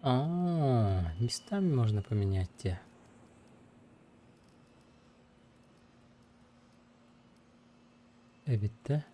А, местами можно поменять те. Эбит да?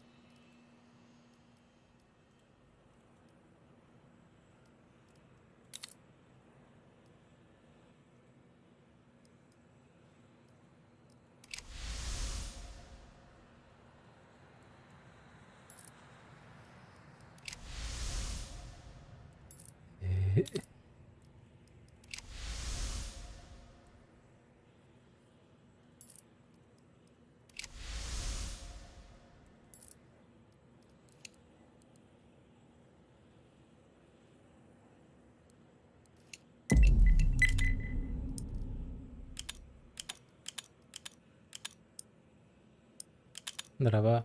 Дрова.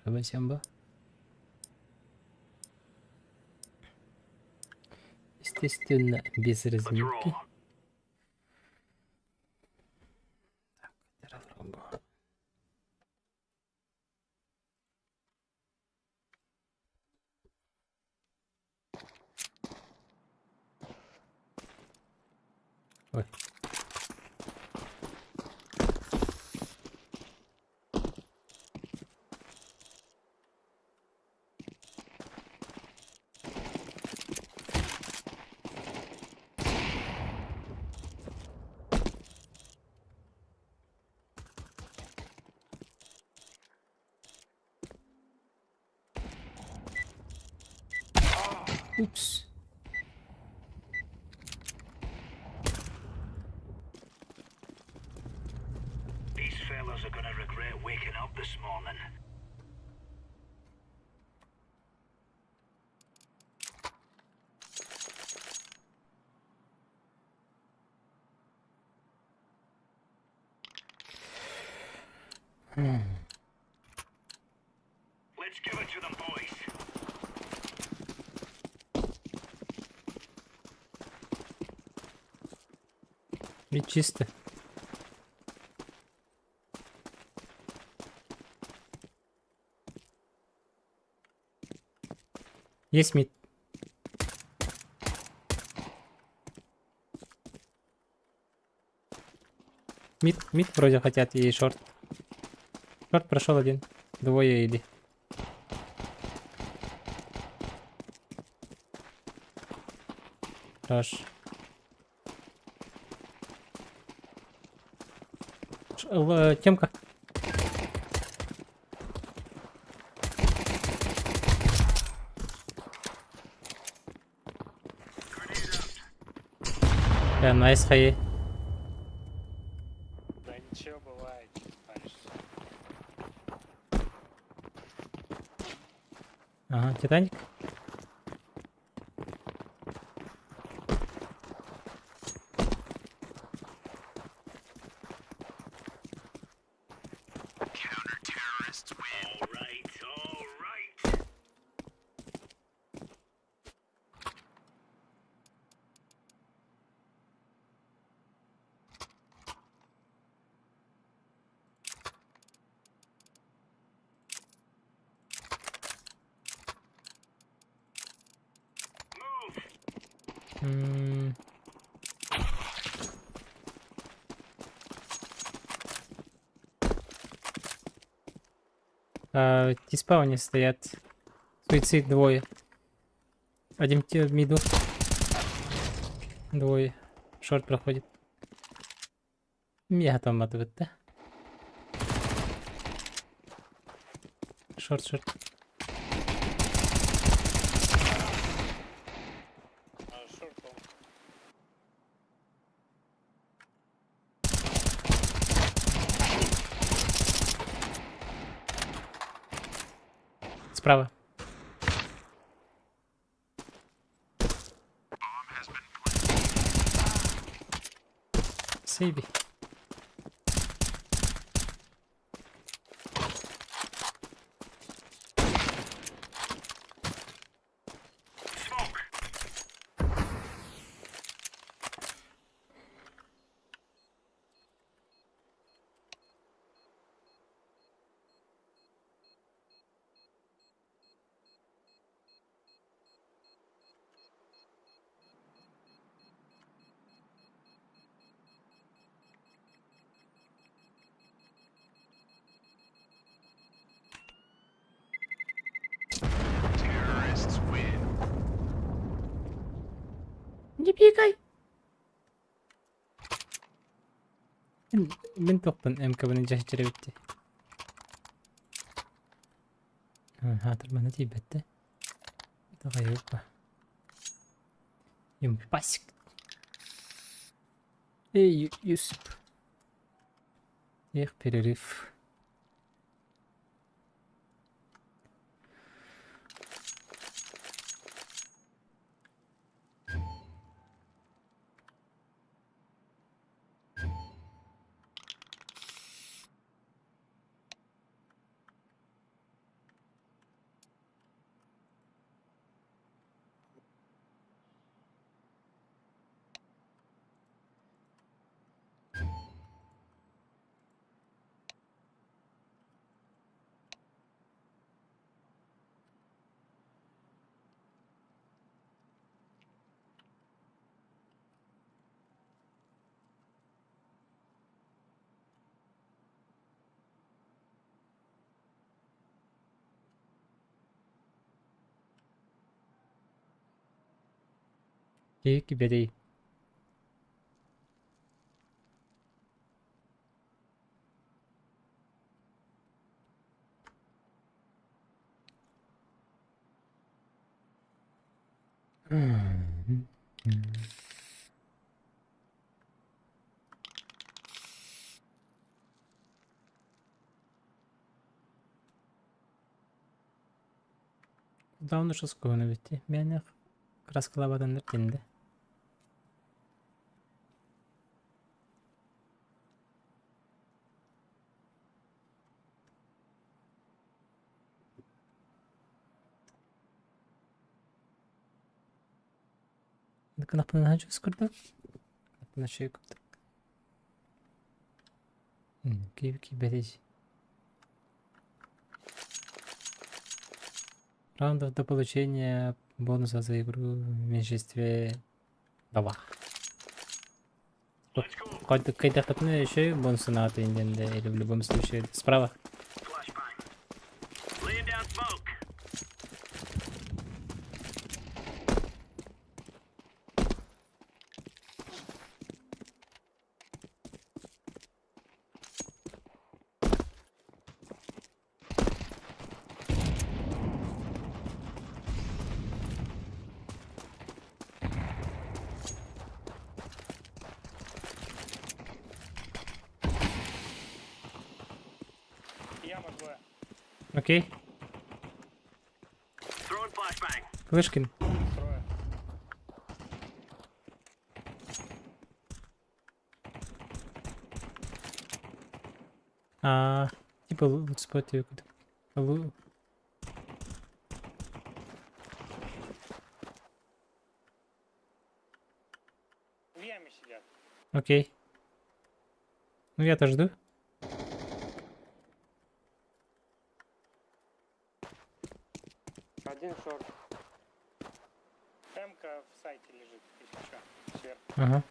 Дрова сямба. Естественно, без разминки. Так, Ой. Упс. These fellas are gonna regret waking up this morning. Let's give it to them, boys. И чисто. Есть мид. Мид, мид вроде хотят и шорт. Шорт прошел один. Двое или. Раш. Темка. Найс хай. Да ничего, бывает, что ты паришься. Ага, Титаник. All right, all right. Move. М. А, T-спауне стоят. Суицид двое. Один в миду. Двое. Шорт проходит. Миэхэ томматыбыт да. Шорт, шорт. Шорт он. Справа. Сейби. Smoke. Не пикай! Мин тохпун МКБны дьаһчырабитти. Хаатырманы тиийбэттэ. Тоҕайыппа. Юмпасик. Эй, Юсуп. Эх, перерыв. Киһи бэрий. Давно шосконы битти. Мен краскалабадан тинде. Кнопканы курдук. Кнопканы курдук. Киви бэрий. Раундов до получения бонуса за игру в меньшинстве два. Let's go. Хоть еще и бонусы на это или в любом случае справа. Flashbang. Laying down smoke. Яма двое. Окей. Throwing flashbang. Вышкин. Трое. А, типа лутспот Лу... В яме сидят. Окей. Ну я-то жду. Один шорт. М-ка в сайте лежит, если что. Сверху. Ага.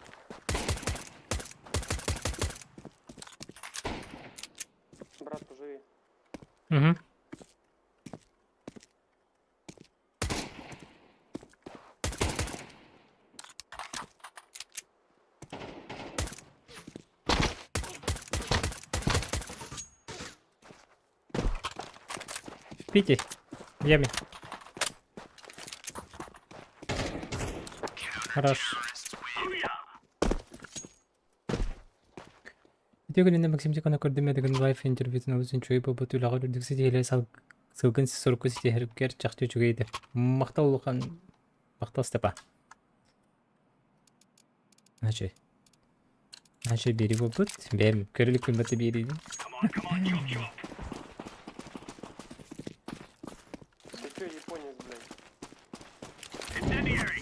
Брат, поживи. Угу. Спите. В яме. Хорош. Ити күнүнэ Максим Тихонов көрдүм Эдгин Лайф интервьютун олус үчүгэй буолбут үлэҕэ үрдүк ситиһиилэри сылгын сорукку ситиһэргэр чахчы үчүгэй этэ. Махтал улахан махтал Степа. Начай. Начай биэрии буолбут. Бэйэм көрүлүк күммэти биэриибин. Come on, come on, chop chop. Ты чё, японец, блядь? Incendiary.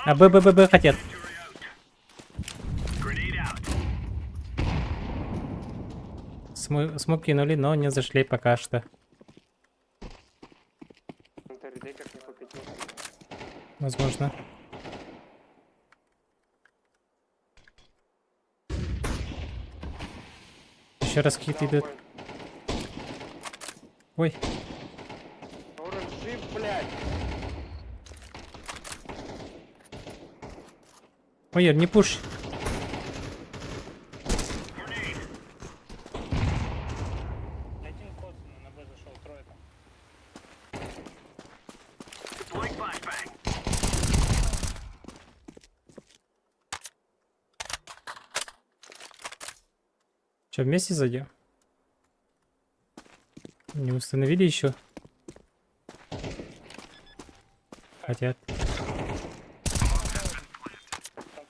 А Б, Б, Б, Б хотят. Incendiary out. Grenade out. Смок кинули, но не зашли пока что. Интердекер не купить. Возможно. Еще раз какие-то идут. Ой, Оранж жив, блядь! ой, не пуш. Grenade. Один коцанный на Б зашел, трое там. Deploying flashbang. Че, вместе зайдем? Не установили еще? Хотят. Там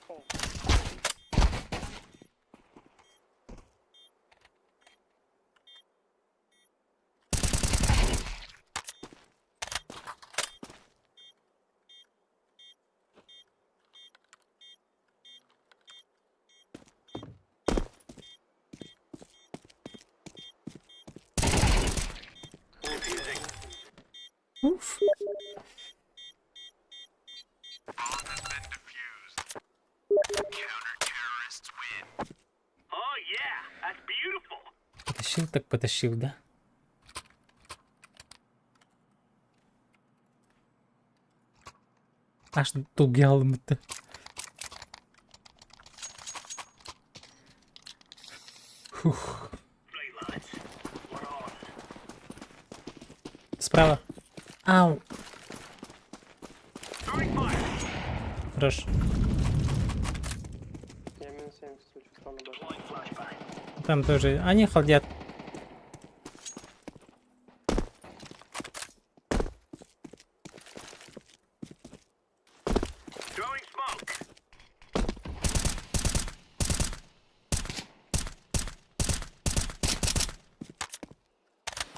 пол. Defusing. Уф. Oh yeah, that's beautiful. Потащил так потащил, да? Аж долгий Фух. Right lads, we're on. Справа. Ау. Throwing fire. Хорош. Я минус 70 случай стал на Б. Deploying flashbang. Там тоже. Они холдят. Throwing smoke.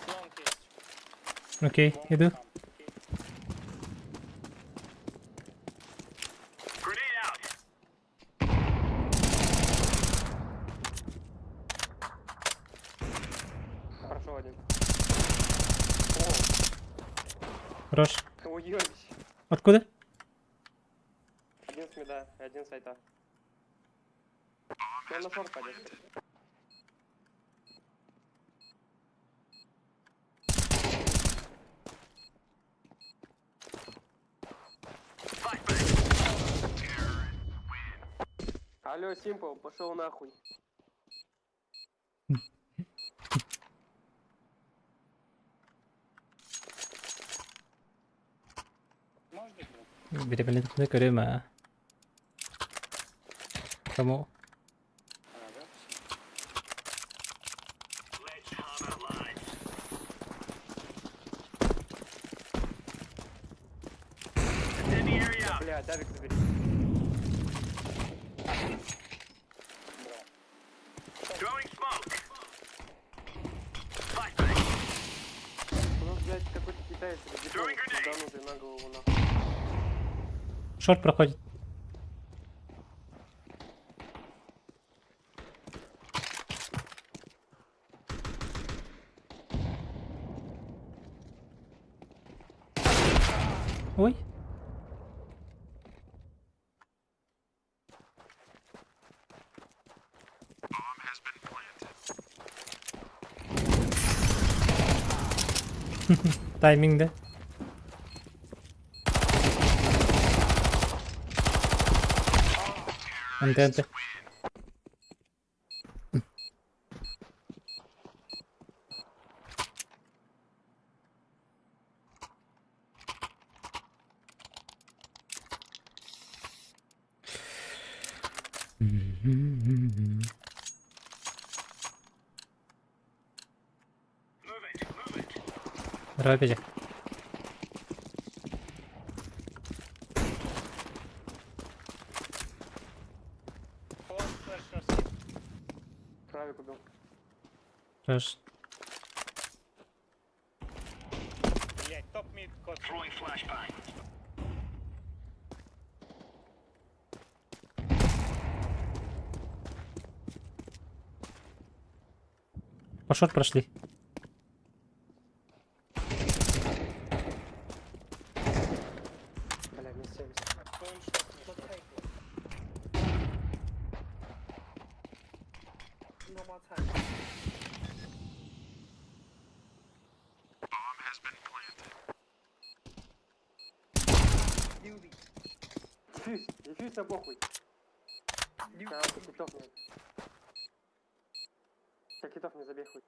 Long есть. Окей, Бомба иду. там. Окей. Grenade out. Прошел один. Хорош. О, уебище. Откуда? Один с мида, один с айта. Ну, он на шорт пойдет. Flashbang. Алло, Симпл, пошел нахуй. Можно играть? Бириэмэлэрин көрүөм аа. Кому? А, да? Let's have it, lads. Incendiary out. Бля, авик забери. Брал. Throwing smoke. Flashbang. У нас, блядь, какой-то китаец или Throwing японец grenade. ебанутый на голову нахуй. Шорт проходит. Ой. Тайминг, да? Антенты. Давай опять. Правик убил. Хорош. Блять, топ мид кот. Throwing flashbang. По short прошли. Бля, минус 70. Дефьюз, дефьюз на похуй. Да, китов нет. Да китов не забей хуй.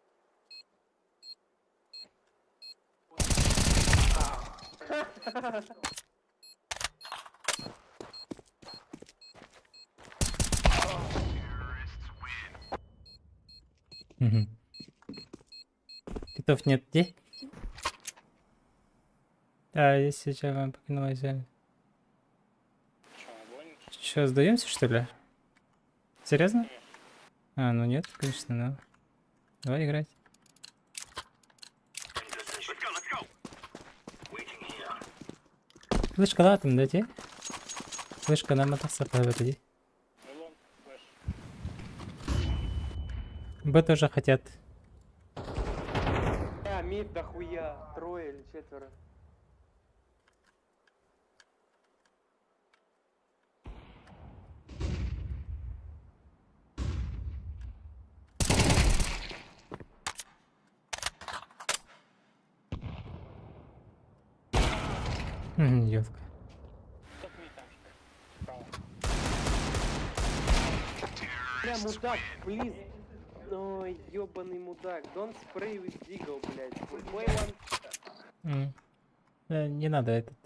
Мгм. Китов нет, где? Да, я сейчас вам покинула землю. Че, гонишь? Че, сдаемся, что ли? Серьезно? А, ну нет, конечно, но. Давай играть. In position. Let's go, let's go. Waiting here. Флешка да, там дайте. Флешка нам это иди. Ну long, flash. Б тоже хотят. Бля, mid дохуя. Трое или четверо. Ёлка. Топ mid там. Справа. Бля, мудак, please. Ой, ёбаный мудак. Don't spray with deagle, блядь. Play one. Не надо этот.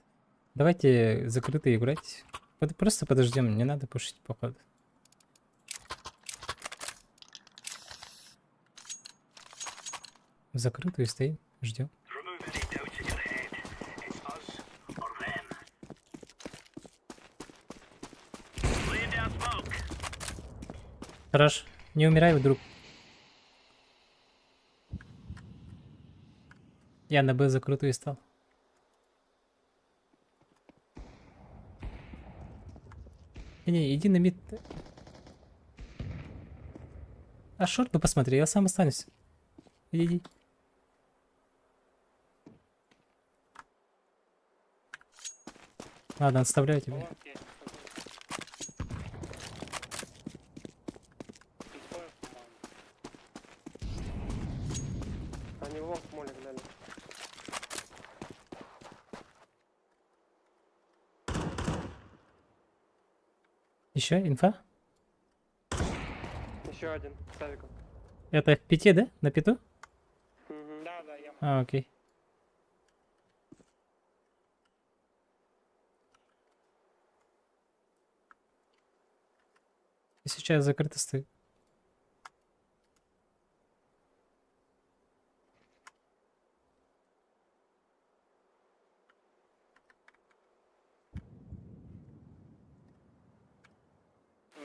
Давайте закрытые играть. Просто подождем, не надо пушить походу. В закрытую стоим, ждем. Remove any doubts in your head. It's us or them. Laying down smoke. Хорош, не умирай вдруг. Я на Б закрытую стал. Не, не, иди на mid. А short бы посмотри, я сам останусь. Иди, иди. Ладно, отставляю тебя. Long есть. Подходит, по-моему. Они в long молик дали. Еще инфа? Еще один, с авиком. Это в пяти, да? На пяту? Мгм. Да, я А, окей. И сейчас закрыто стоит.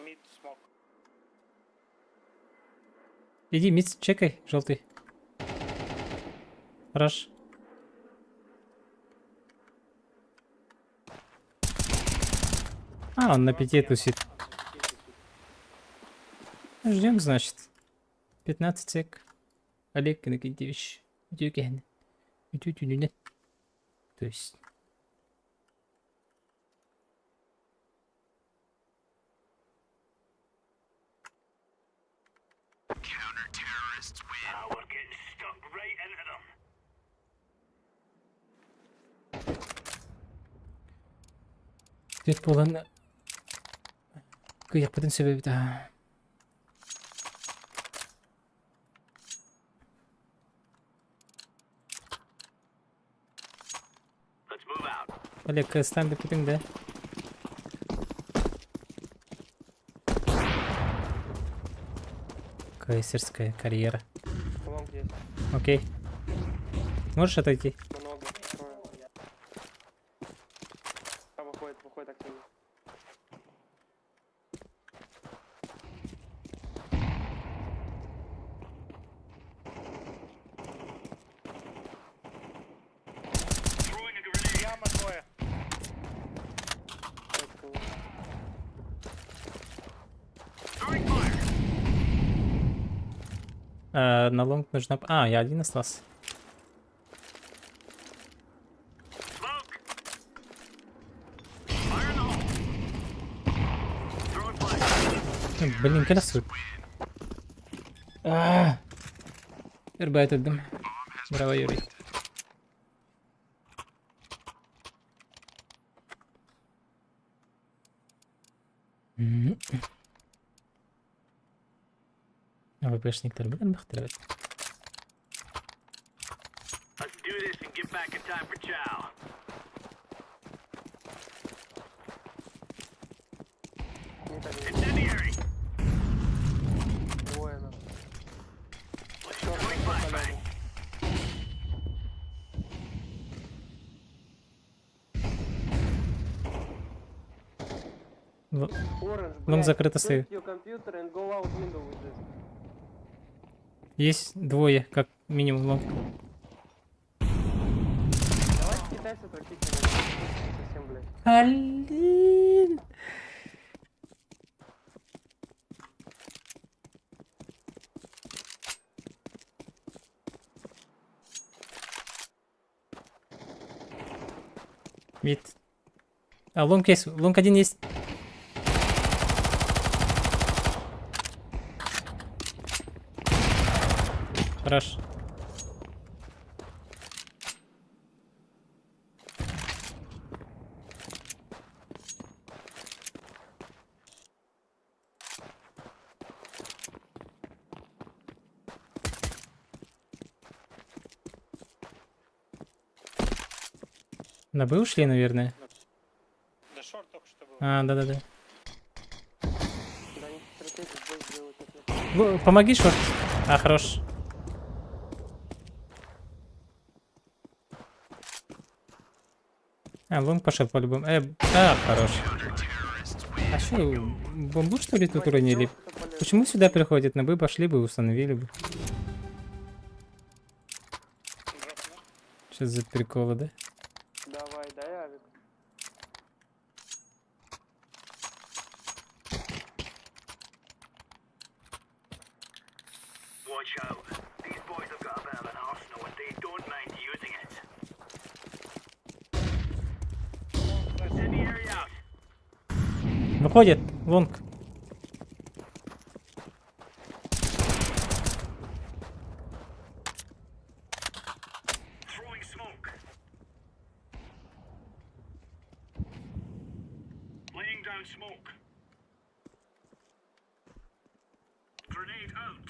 Mid smoke. Иди, mid, чекай, желтый. Хорош. А, он на пяти тусит. Ждем, значит. 15 сек. Олег Иннокентьевич. Дюкен. То есть... Ah, we're getting stuck right into them. Түөрт буолан кыайыахпытын сөп эбит аа. Let's move out. Олег, ыстаан бүппүтүҥ да? ФПСерская карьера. Long есть. Окей. Можешь отойти? Много. Трое. А, выходит, выходит активно. Throwing a grenade. Яма двое. Точка. Throwing fire. На long нужна... А, я один остался. Smoke. Fire in the hole. Throwing fire. Блин, красавчик. А! Эрбайт отдам. Браво, Юрий. Мгм. АВПшниктер билэн бахтырабыт. Let's do this and get back in time for chow. Mid один. Incendiary. Двое нас. Throwing flashbang. Orange, Long блядь, закрыто take стою. your computer and go out window with this. Есть двое, как минимум long. Давайте китайцы отвратительно. Совсем, блядь. Блин. Mid. А, long есть, long один есть. Хорош. На Б ушли, наверное. Да short только что был. А, да-да-да. Да они стратегию бой сделают. это. Помоги, short. А, хорош. А, long пошел по-любому. А, хорош. А что, бомбу что ли тут Давайте, уронили? кто полез? Почему сюда приходят? На Б пошли бы, установили бы. Дропну. Что за приколы, да? Давай, дай авик. Watch out. These boys have got a bit of an arsenal and they don't mind using it. Incendiary out. Выходит, long. Throwing smoke. Laying down smoke. Grenade out.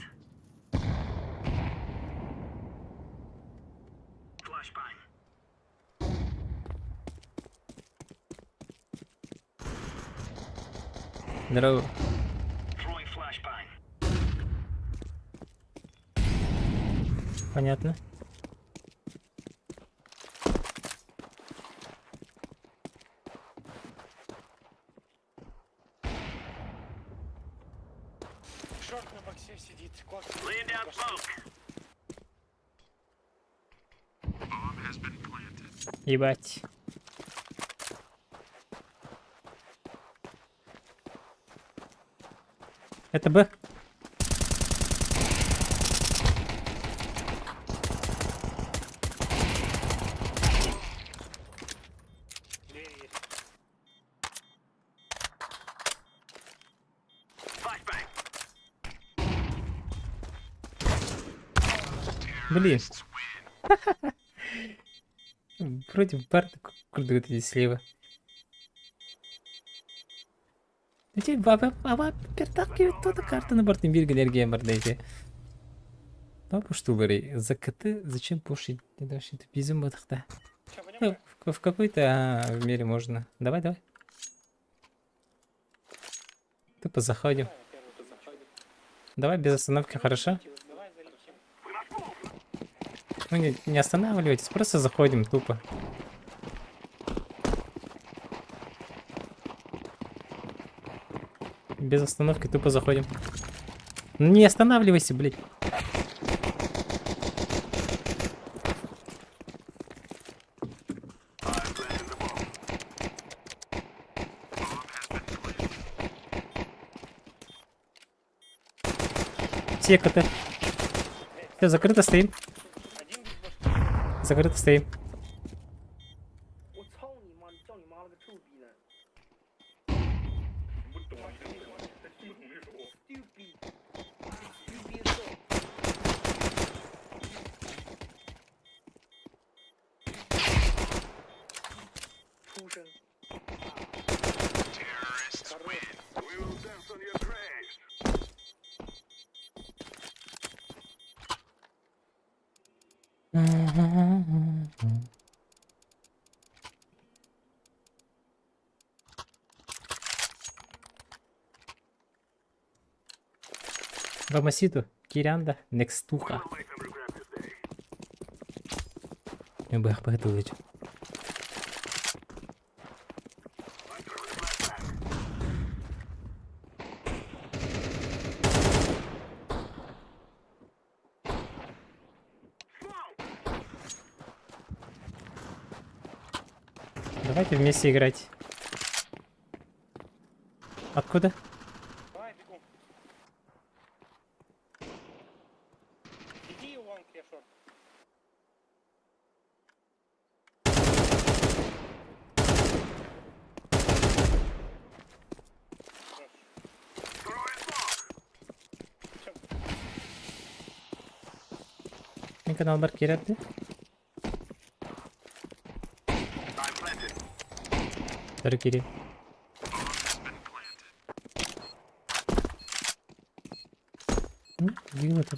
Flashbang. Здорово. Throwing flashbang. Понятно. Short на боксе сидит. Кот. Laying down smoke. Ебать. Это Б? Дверь есть. Flashbang. Блин. Вроде бардак курдует здесь слева. Эти баба, баба, пертаки, тут карта на борту бирген энергия мордайте. Папа что говори, за КТ зачем пушить? Это вообще тупизм батахта. Че, пойдем? Ну, в какой-то в мире можно. Давай, давай. Тупо заходим. Давай, первый тут заходим. Давай без остановки, хорошо? Давай залетим. Ну не, не останавливайтесь, просто заходим тупо. Без остановки тупо заходим. Ну не останавливайся, блядь. Все КТ. Все, закрыто стоим. Один без башки. Закрыто стоим. 我操你妈！你叫你妈了个臭逼男！Stupid, stupid dog. 畜生！ We will dance on your graves. Рамаситу, Кирянда, Некстуха. Make them regret this day. БХП тулыч. I'm throwing a flashbang. Давайте вместе играть. Откуда? Давай, бегу. Иди, long, я short. Хорош. Throwing smoke. Всё, Мин каналбар киирэрди. I'm planted. Тары кири. Дигл это.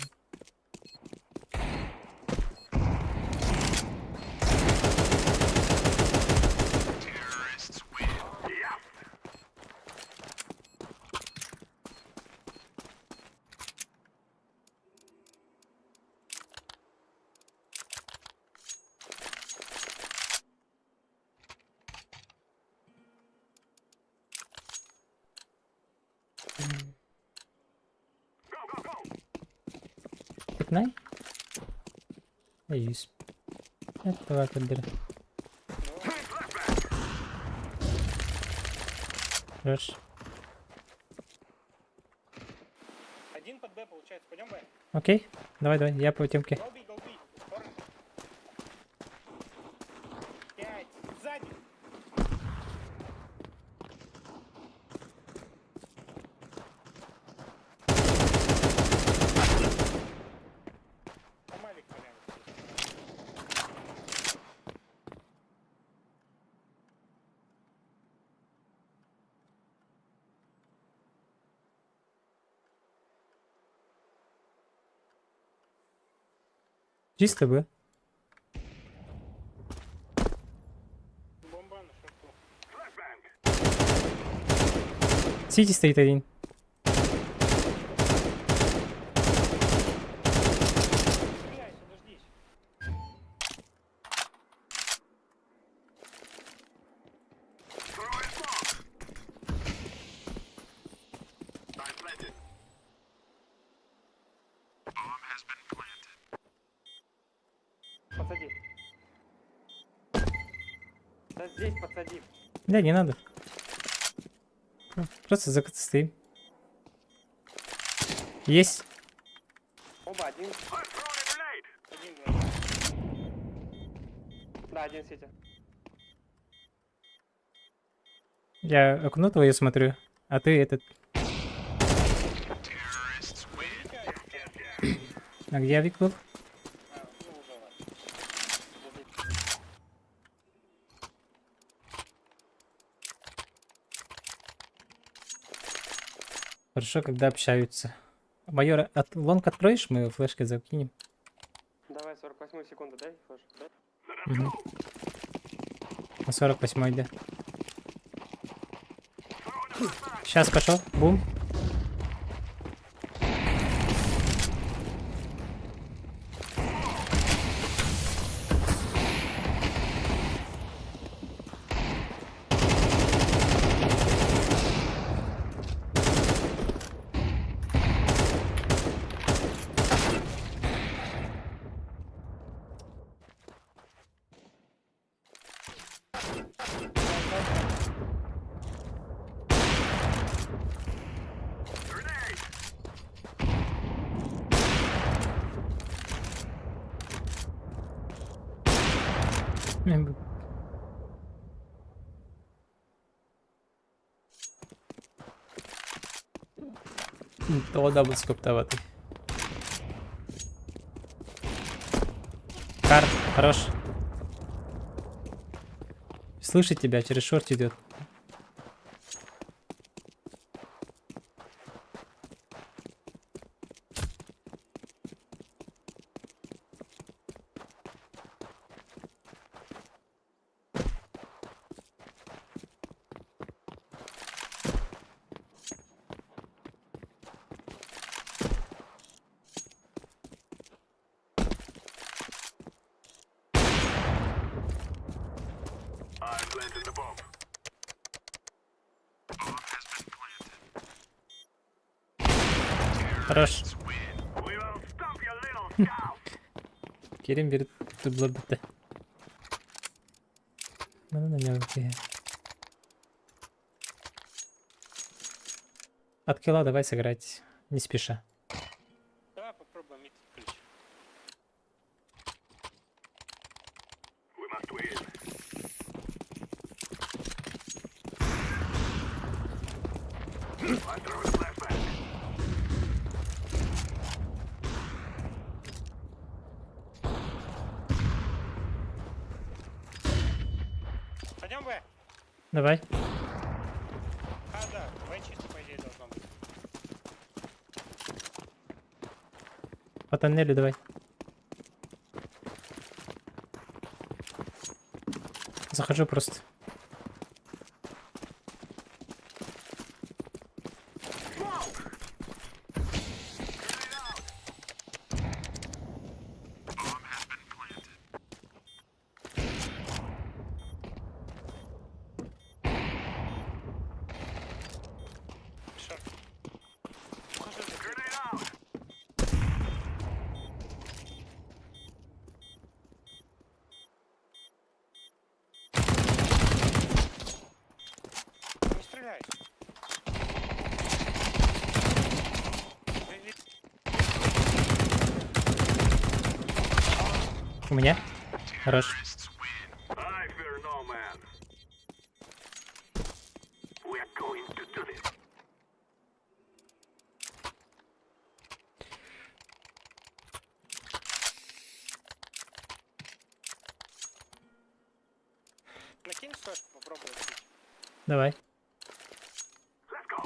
Yeah. Go, go, go. Пикнай. Аюсь. Это кадр. Хорош. Один под Б получается, пойдем Б. Окей. Давай, давай, я по темке. Go B, go B. Orange. Пять. Сзади. Мавик валяется. Чисто бы. Бомба на шорту. Flashbang. Сити стоит один. Стреляйся, дождись. Throwing smoke. I'm planted. Подсади. Да здесь подсади. Да, не надо. Просто закрыто стоим. Есть. Оба один. I'm throwing a grenade. Один, два. Да, один сити. Я окно твое смотрю, а ты этот... А где авик был? А, ну уже ладно. Хорошо, когда общаются. Майор, от long откроешь, мы флешкой закинем. Давай 48 секунду, дай, флеш. Дай. Мгм. На 48 да. Сейчас пошел. Бум. Мен Тоҕо double scope-таабатый? Кар, хорош. Слышит тебя, через short идет. I'm planting the bomb. Хорош. We will stomp your little scalp. Керим берет дублар бітті. Мына на нем. От килла давай сыграть не спеша. Давай попробуем mid ключ. We must win. I'm throwing flashbang. Пойдем Б? Давай. А, да, Б чисто по идее должно быть. По тоннелю давай. Захожу просто. Short. Ухожу за Grenade out. Не стреляй. У меня? Хорош. I fear no man. We are going to do this. Накинь флешку, попробуй открыть. Давай. Let's go.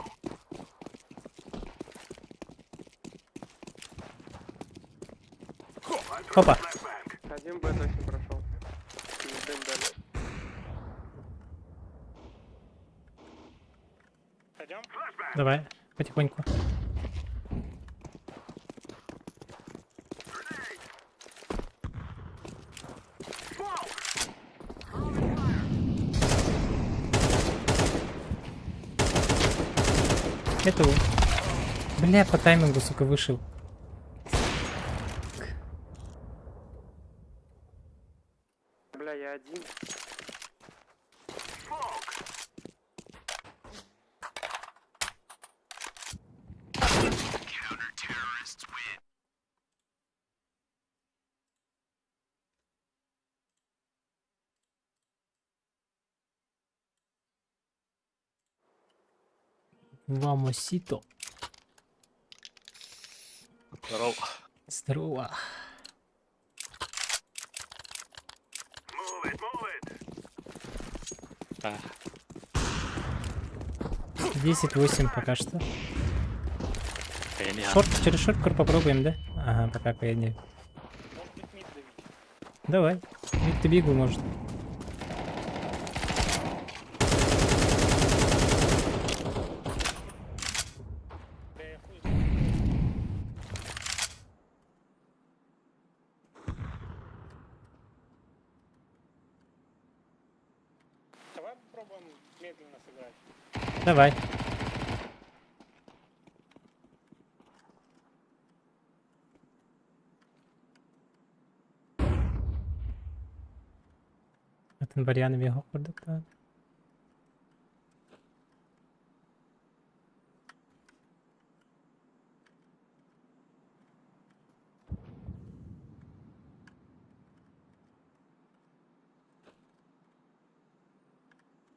Опа. Flashbang. Один Б точно прошел. Дым дали. Пойдем? Flashbang. Давай. Потихоньку. Grenade. Smoke. Throwing fire. Это... Бля, по таймингу, сука, вышел. Бля, я один. Smoke. Вамосито. Здорово. Здорово. Move it, move it. А, 10-8 пока что. я не Short, через short кор попробуем, да? Ага, пока я не. Может быть, mid давить. Давай. Mid ты бигу, может. Да я хуй знает. Давай попробуем медленно сыграть. Давай. Атын вариант его курдуктан.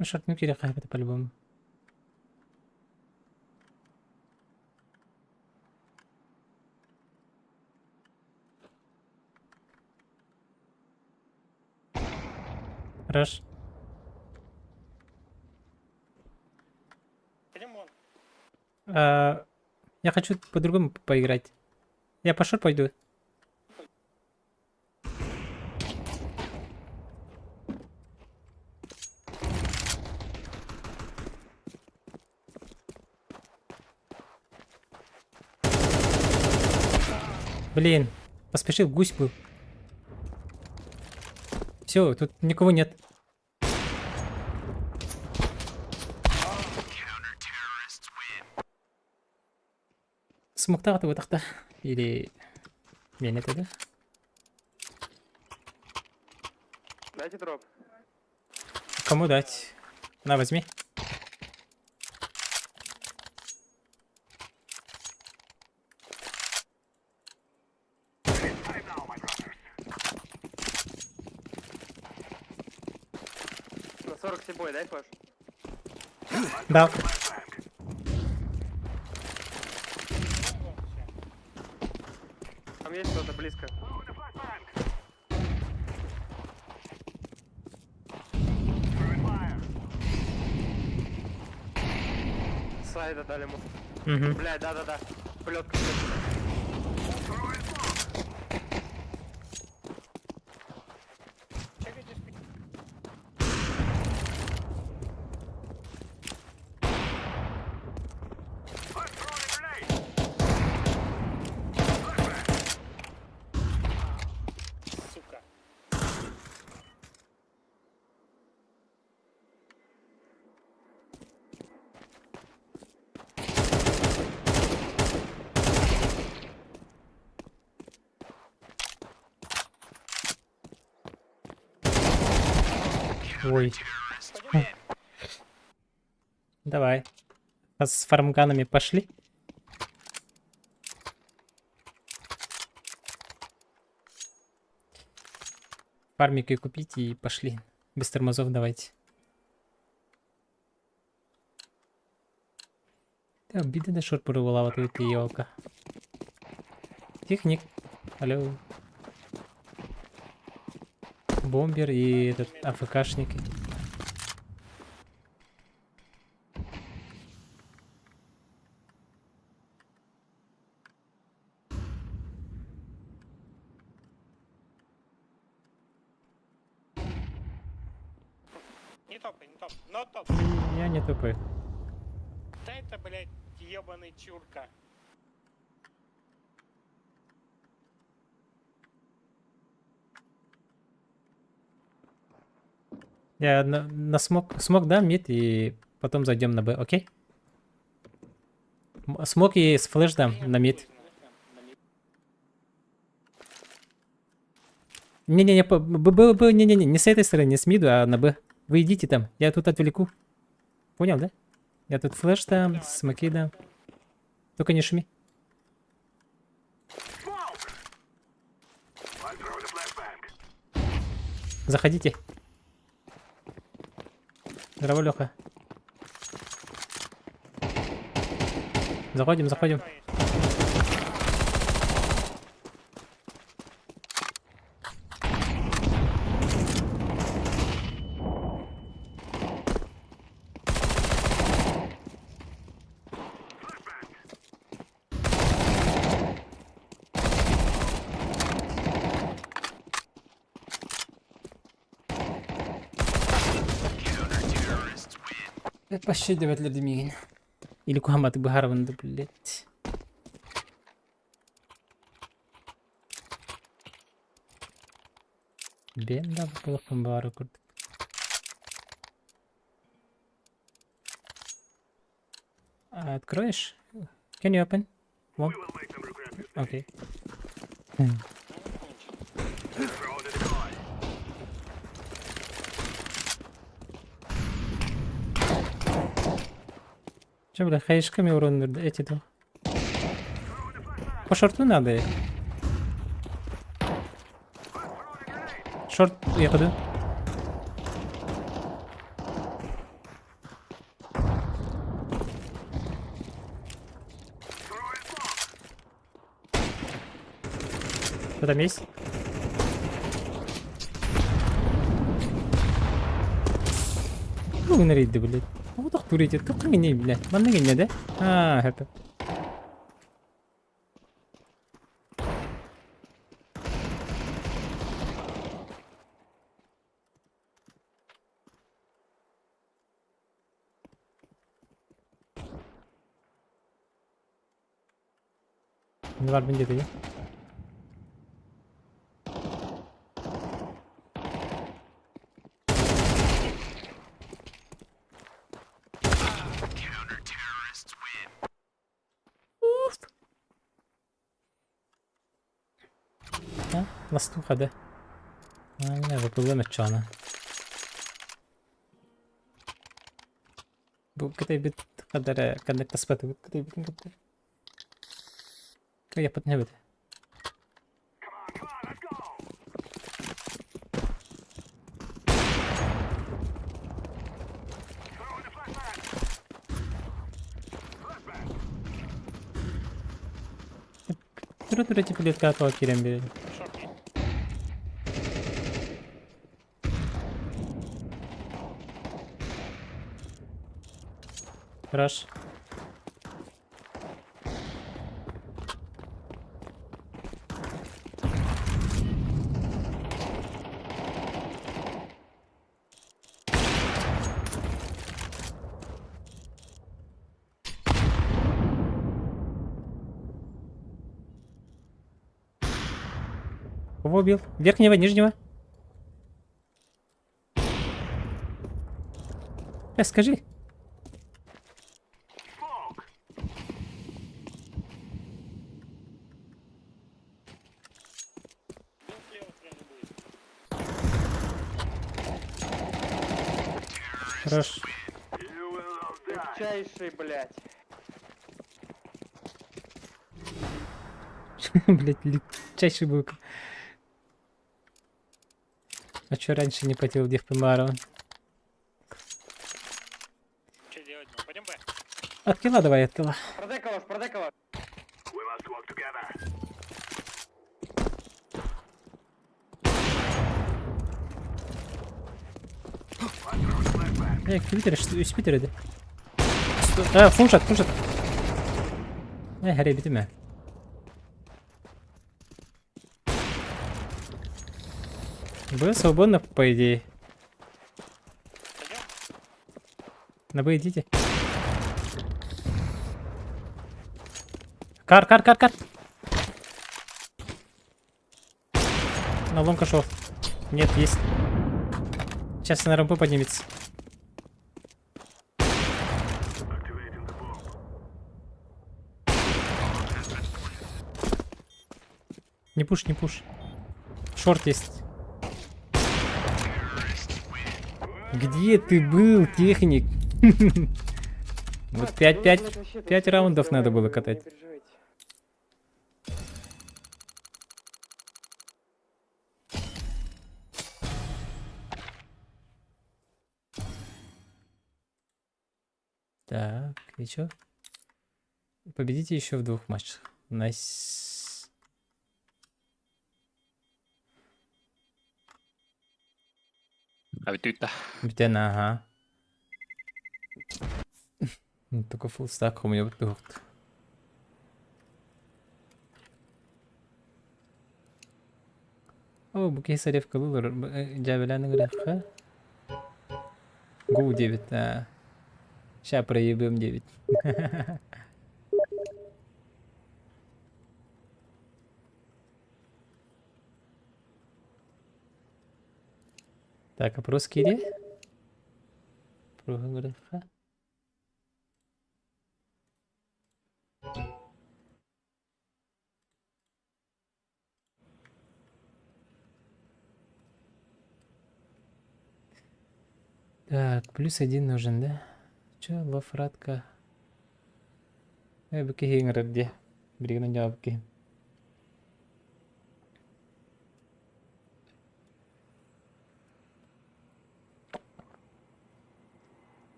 Ну, шортну киириэххэ это по-любому. Хорош. Лимон. А, я хочу по-другому поиграть. Я по short пойду. Блин, поспешил, гусь был. Все, тут никого нет. Смоктаҕа тыбытахта. Или... Мен это да? Дайте дроп. Кому дать? На, возьми. На 40 бой, дай флеш. Да. Там есть кто-то близко. Сайда дали ему. Угу. Блядь, да-да-да. Плетка. Чекайте спи. Сука. Ой. Давай. А с фармганами пошли? Фармики купите и пошли. Без тормозов давайте. Та обида на short порвала вот эта елка. Техник. Алло. Бомбер и этот АФКшники. Не топай, не топ. Но топ. Я не тупой. Да это, блядь, ебаный чурка. Я на smoke, smoke дам mid и потом зайдем на Б, окей? Smoke и с flash дам на mid. Не-не-не, Б, Б, Б, не-не-не, не с этой стороны, не с миду, а на Б. Вы идите там, я тут отвлеку. Понял, да? Я тут flash дам, смоки дам. Только не шуми. Заходите. Здорово, Леха. Заходим, заходим. Кто есть? Вообще девять лет Или кухамат быһаарабын блядь. Бэйэм да буолуохпун баҕарар курдук. А, откроешь? Can you open? One. Okay. Че, бля, хаешками урон эти два. По шорту надо их. Short, я ходу. Что там есть? Бүгүн эрийди, блядь. Тоҕо тохтуур ити? Туохха гинней, блядь? Манна гиннэ да? Аа, это. Не барбын диэтэ Настуха да. Выпылым өччөҕүнэ. Бу кытай хадара коннектаспатыбыт кытайбытын кытта. Кыйаппытын эбит. Тура-тура теплетка тоҕо киирэн биэрэр. Хорош. Кого убил? Верхнего, нижнего? Скажи. Хорош. Легчайший, блядь. Блять, легчайший был. А чё раньше не потел Дехпемарова? Что делать? Ну, пойдем Б. Откила давай, откила. Продай калаш, продай калаш. We must work together. Ким үспүт эрэ А, full shot, full shot. Хэрэй бүтүмэ. Вы свободно, по идее. Пойдем? На Б идите. Car, car, car, car. На long шел. Нет, есть. Сейчас на рампу поднимется. Activating the bomb. Не push, не push. Short есть. Где ты был, техник? Вот Так, 5, ну, 5, блядь, вообще тут 5 всё раундов надо было разговариваю, не катать. переживайте. Так, и чё? Победите еще в двух матчах. Nice. А ведь ты Бүтэн, ага. Ну, Только full stack у меня вот тут. О, бу киһи саревка булар. Дьээбэлээн ыҥырыахха. Гу 9. А. Ща проебем 9. Так, опрос кири? Прографа. Так, +1 нужен, да? Чё, лофратка? Э, бу киһи ыҥырар дии. Билигин оонньообут киһи.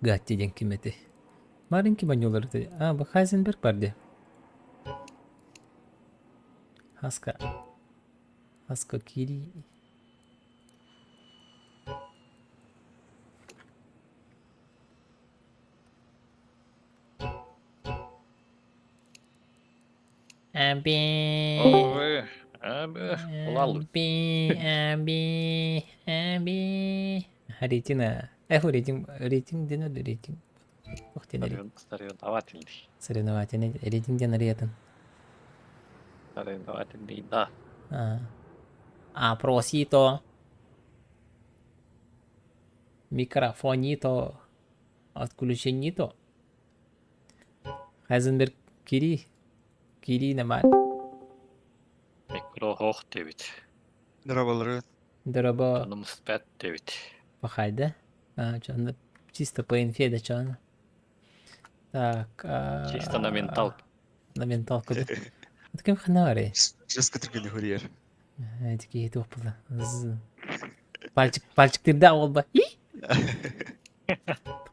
Гатти диэн ким этэй? Маленький манёвр. А, бу Хайзенберг бар дии. Хаска. Хаска кири. Аби. Ой, аби, улал. Аби, аби, аби. Рейтинг. Эх, рейтинг, рейтинг диэн өлө рейтинг. Ух диэн рейтинг. Соревновательный. Соревновательный. Рейтинг диэн ариятын. Соревновательный, да. А, а просито. Микрофонито. Отключенито. Хайзенберг кири. Кири нэмаар. Микро хоох диэбит. Дорабалары. Дороба Дьонум спят диэбит. пахайда. А, чё, чисто по инфе да чё. Так. Чисто на менталке. На менталку да. Таким ханари. Жестко түргені хөрьер. Такие туох була. Пальчик, пальчик тырда олба.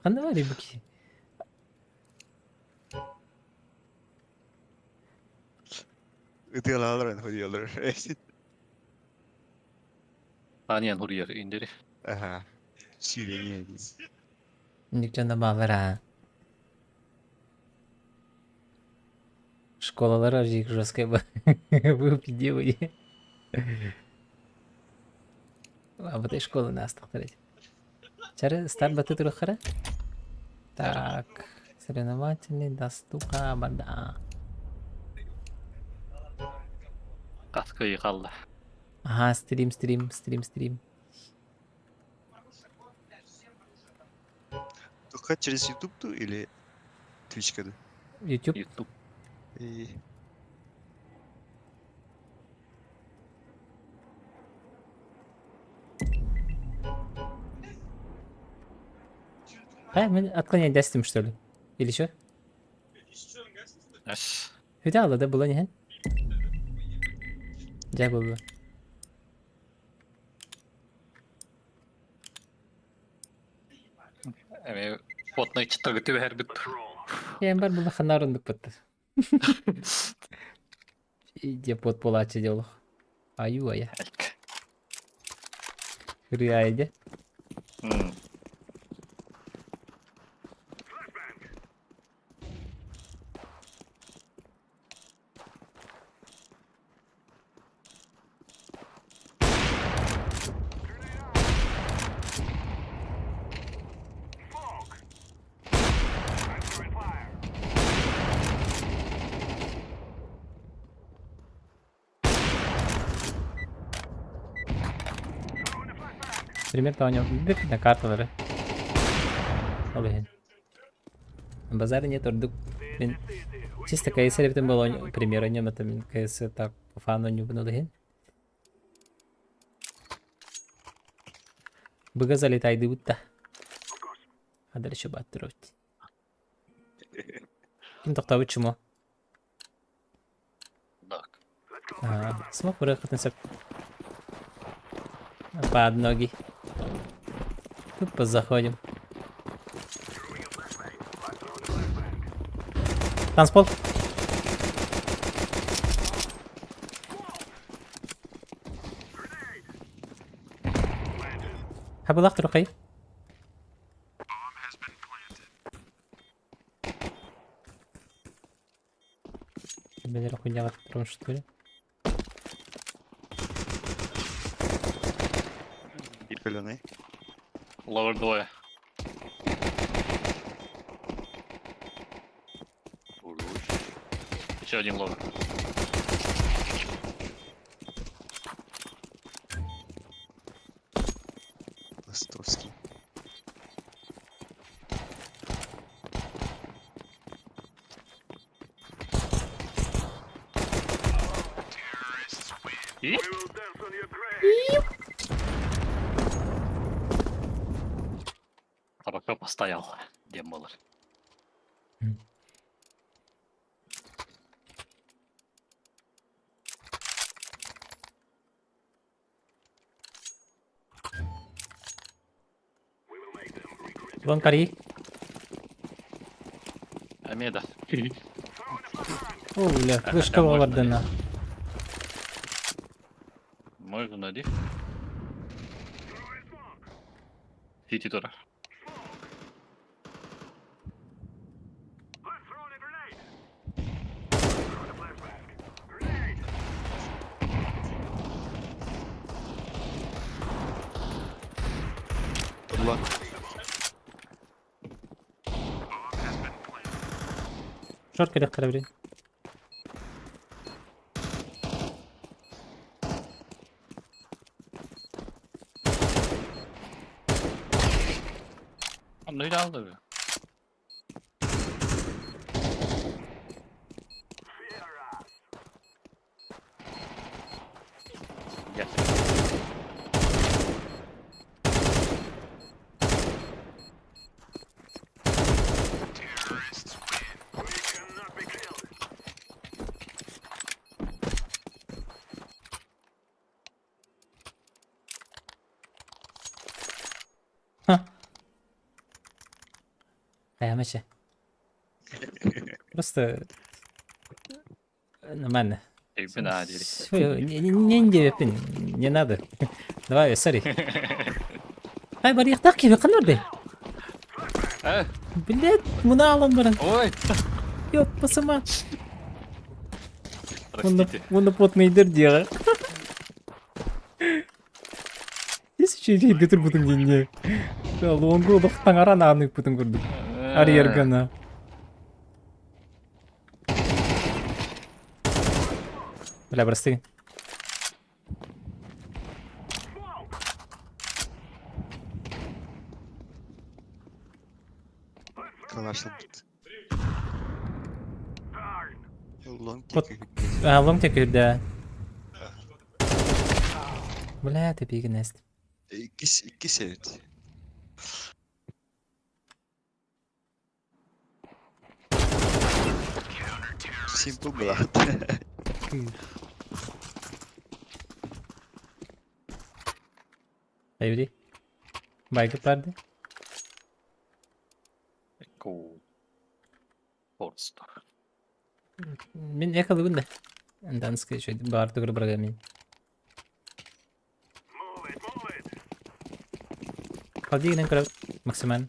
Ханна бу киһи? Ытыалаалар хөрьелер. Аниан хөрьер индери. Аха. Сүйреңе. Ник дьоно баалар аа. Школалара жик жесткая выпидевые. Абытай школаны астықтыр Чары старт баты турухара? Так, соревновательный достука бада. Хас кый хаалла. Ага, стрим, стрим, стрим, стрим. Только через YouTube ту или Twitch да? YouTube. YouTube. И... А, мы отклонять дастим, что ли? Или что? Yes. Хүдэ да было не? Дьэ было. Эми Fortnite тагы түбэһэрбит. Кэм бар була ханар ондук бытты. Иде под полачы делох. Аю ая. Хряйде. Пример того, на карталары. Ол иһин. Базар нет ордук. Мин чисто КС эбитин буолуо пример онньом это мин КС так по фану оонньуубун ол иһин. Быга залетайдыбыт да. Хадыр еще баттырыбыт. Ким тохтообут чумо? Так. А, смог вырахатын сөп. Под ноги. Тупо заходим. Танцпол. Хабылах турукай. Бэлэр хуйняга турун что ли? Ирпелене. Lower двое. Еще один lower. Ластовский. И? Хорошо постоял. Демолер. Вон кари. Эмиэ да. О, бля, А вышка хотя можно бардана. Можно ли? Сити тура. Ulan Шорт кэлэхтэрэ били. Онно илэ алды. Gel. Хайамача. Просто нормально. Өйбүн аа дири. Всё, не, не, не, не, не надо. Давай, сори. Ай, барыахтаах киһи ханна бардай? Э, Блядь, мына алан баран. ой. Ёппасыма. Онно, Простите. онно потный дыр диэҕэ. Тысяча битр бутун диэнне. Лонгу олох таҥара нааны ыппытын курдук. Арьергана. Бля, прости. Калаш ылбыт. Long Вот. тик. А, лоҥ текүрдэ. Бля, ты пигнест. Иккис иккис эбит. Simple была. Эйди. Байгы барды. Ку. Просто. Мин экалыбын да. Данский еще бар тугур барга мин. Калдигинен көрө максимально.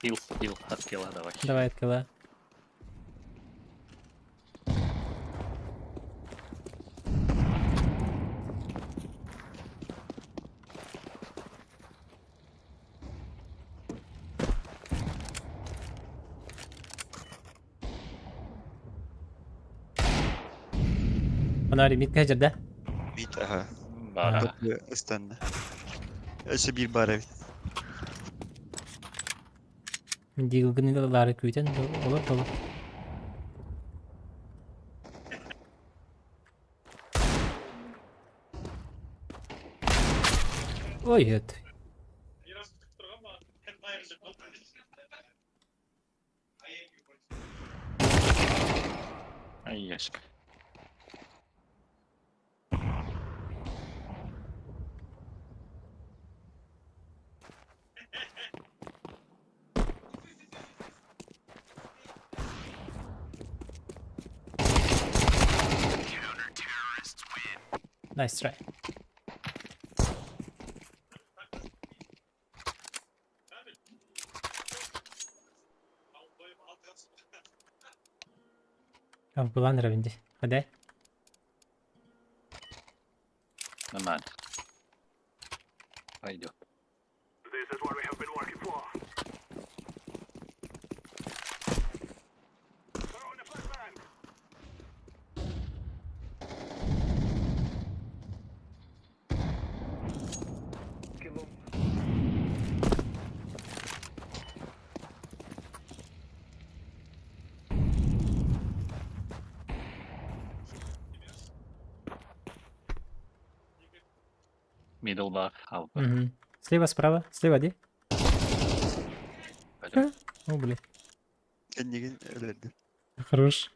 Хил, хил, откила давай. Давай открыла. Фонарь мид кәжір да? Мид аха. Бара. Көппө ыстанна. Өссө биир баар эбит. Дигылгынылары күүтен олор толы. Ой, это. Ай, яшка. Nice try. Булан равинди. Хадай. Нормально. Пойдет. This is what we have been working for. Throwing a flashbang. Килом. Middle bar. Алпа. Угу. Слева, справа. Слева, ди. Пойдет. О, блин. Кэннигин өлөрдүм. Хорош.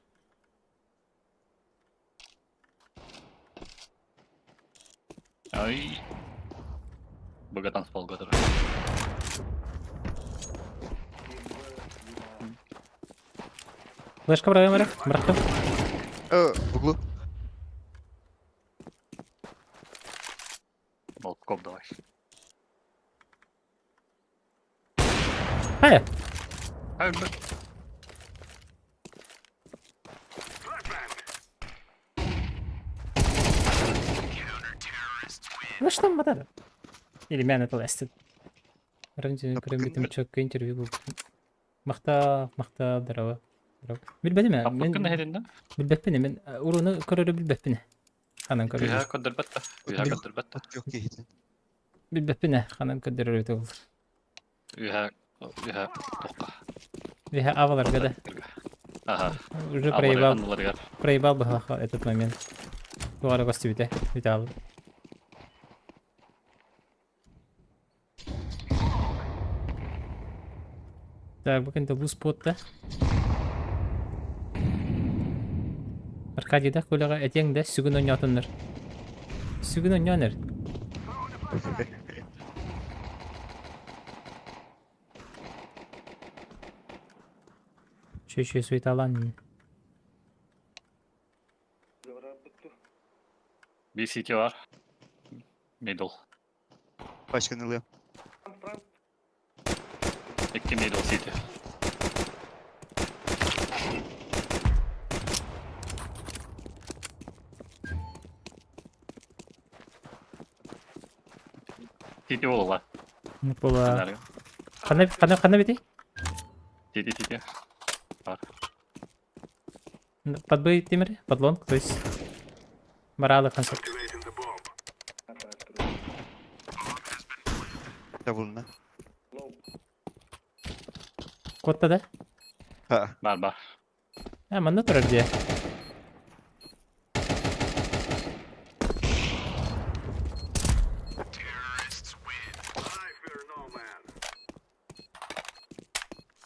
Ай. Богатан спал который. Флешка быраҕыам эрэ, бырахтым. В углу. Молотком давай. Хайа? Ну что матар? Или мен это лестит. Көрөммүтүм чөккө интервью бу. Махта, махта, здорово. Здорово. Билбэтим ээ. Аппыккын Мен эһэрин да? билбэппин мен уруну көрөрү билбэппин. Ханан Кыһа көрөрү. көрдөрбөт да. Үһэ көрдөрбөт да. Yok киһитин. Билбэппин ээ. Ханан көрдөрөрү тыл. Үһэ үһэ тоққа. Виха аваларга да. Аха. Уже проебал, Анныларыгар. проебал быһалаха этот момент. Тугара көстүбүтэ. Витал. Так, бу кэнтэ бу спотта. Аркадийдах көлөҕө этиэҥ да сүгүн оонньоотуннар. Сүгүн оонньоон эр. Чү-чү суеталаан. Bir CT var. Middle. Başkanı alıyorum. İki middle CT. CT буолла. Була. Ханна ханна ханна битий? CT CT. Бар. Подбый тимир, подлонг, то есть моралы концерт. Davuluna. Котта да? Ha. Бар бар. А, манна турар дии.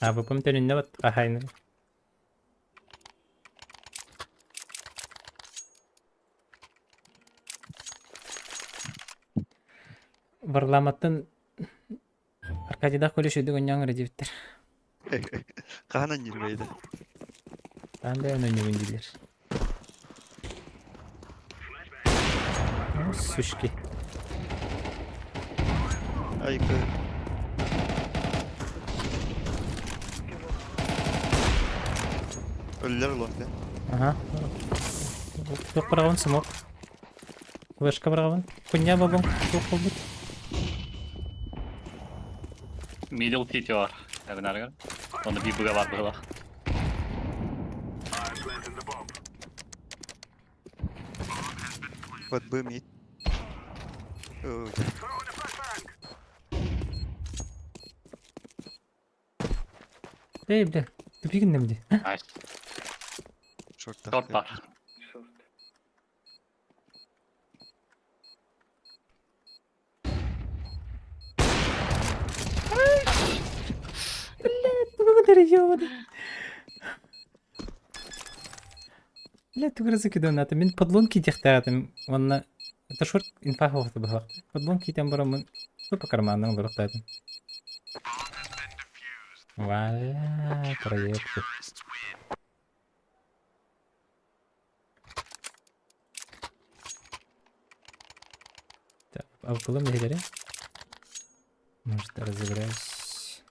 А, вы помните, не вот ахайны. Варламаттан Аркадийдаах көлө сүрдүк онньоон эрэ диэбиттэр. Хаһан анньырбайда. Таан да өнөнньүгүн дииллэр. Сушки. Айка. Өллөр лоҥда. Ага. Туох быраҕабын смок. Флешка быраҕабын. Кунньаа бобоҥ туох буолбут? Middle TT бар. Эбинарыгар. Онно биир быга бар быһылах. Под Б мид. Ой, Эй, бля, тупик гынным дии. Nice. Шорт Шорт бар. Бля, тугу эрэ закидыванаата. Мин подлон киитиэхтээх уонна это шорт инфа оһохто быһалаах. Подлон киитэн бараммын тупо карманынан олоруохтаатым. Валя, проекты. Так, а в нэһилэри? Может, разыграюсь.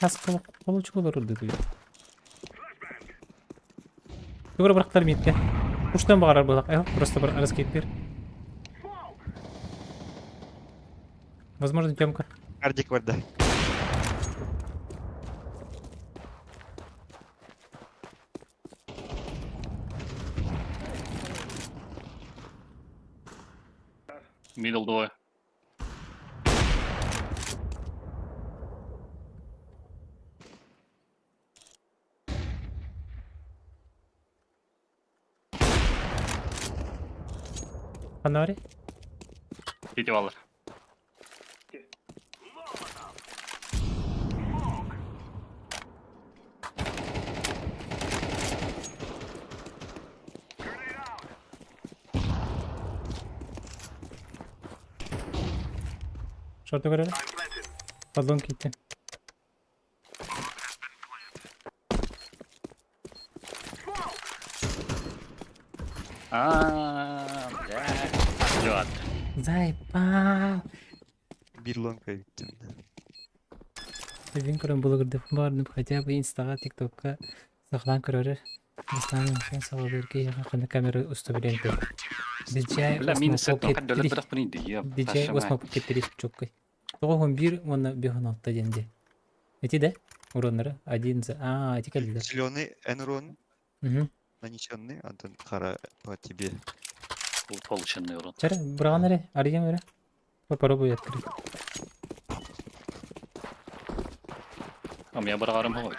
Хас получку олорор дуу. Тугура бырахтар миитке. Уштан баҕарар быһылах. Э, просто бір раскидтер. Возможно, Тёмка. Ардик бар да. Middle двое. Фонари? CT баллар. Шорту көрөр. Подлон киттим. А, бля. Лед. Заебал. Бир лонг эбиттим. Мин көрөн булугурдаппын баҕардым хотя бы инстаҕа, тиктокка сахалаан көрөрөр. Бастаан саҕалыыр киһиэхэ ханна камера уста билиэн көр. DJI Бля, Osmo минус это Pocket хаддалар 3. бирах бuni дия. DJI Osmo Pocket 3 чоккай. 91 уонна 56 диэн дии. Ити да? Уроннары один за... Аа, ити кэллилэр. Зеленый энрон Мгм. нанесенный, Антон Хара по тебе. Полученный урон. Чара, быраҕан эрэ, арыйан эрэ. Попробуй открыть. А у меня барарым ой.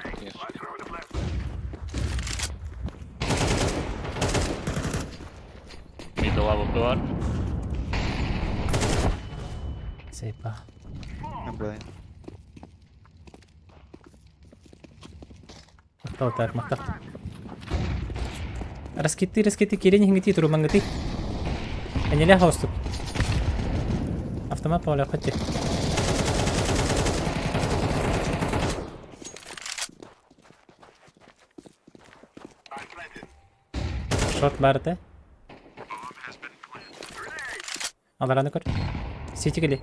Мидл АВП бар. Сайпа. Блин. Махтал так, махтал. Раскиты, раскиты, кирин хингити, турумангати. Энеле хаустук. Автомат пауля хотти. Шорт бар этэ. Алараны көр. Сити кели.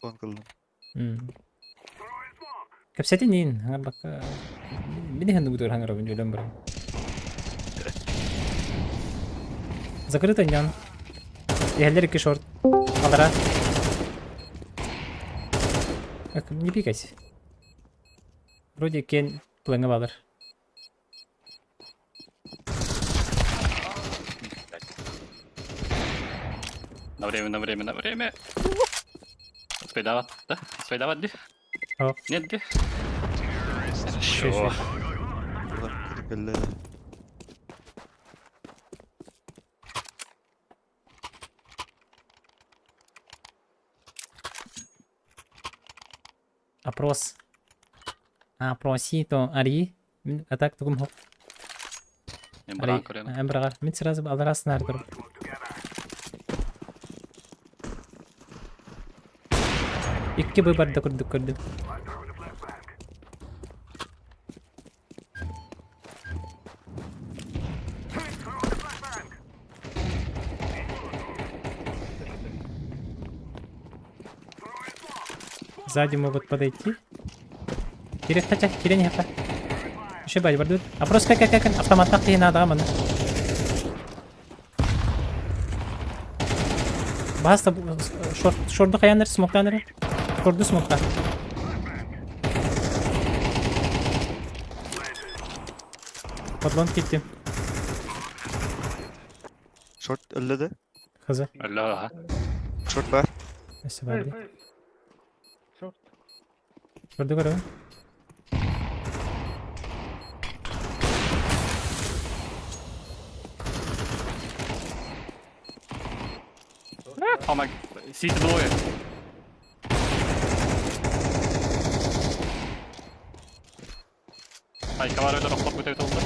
Лонг ыллым. Кэпсэтин хаҥарбакка мин иһэн нугутугар хаҥарабын өлөн баран. Закрыто ньон. Иһэллэр икки шорт. Алара. Не пикайся. Вроде кен плэҥҥэ баалар. На время, на время, на время. Успей давать, да? Успей давать, ди? О. Нет, ди? Шо, Хорошо. шо. Улар кэллэ. Опрос. Опросито ари. Мин а так тугум хоп. Мен Ари. баран көрөм. Эн бырагар. Мин сразу аларас нардыр. Икки выборда курдук көрдүм. Сзади могут подойти. Кире хотя, кире не хата. Еще бать бардут. А просто как как автомат ты надо мана. Баста шорт шорду хаяныр смоктаныр. Шорду смокта. Подлон китти. Шорт өллө да? Хаза. Өллө, Шорт бар. Өссө бар дии. Шорду көрөбүн. Помог. Сити двое. Ай, ковар өлөр охлоп көтөйт oldu.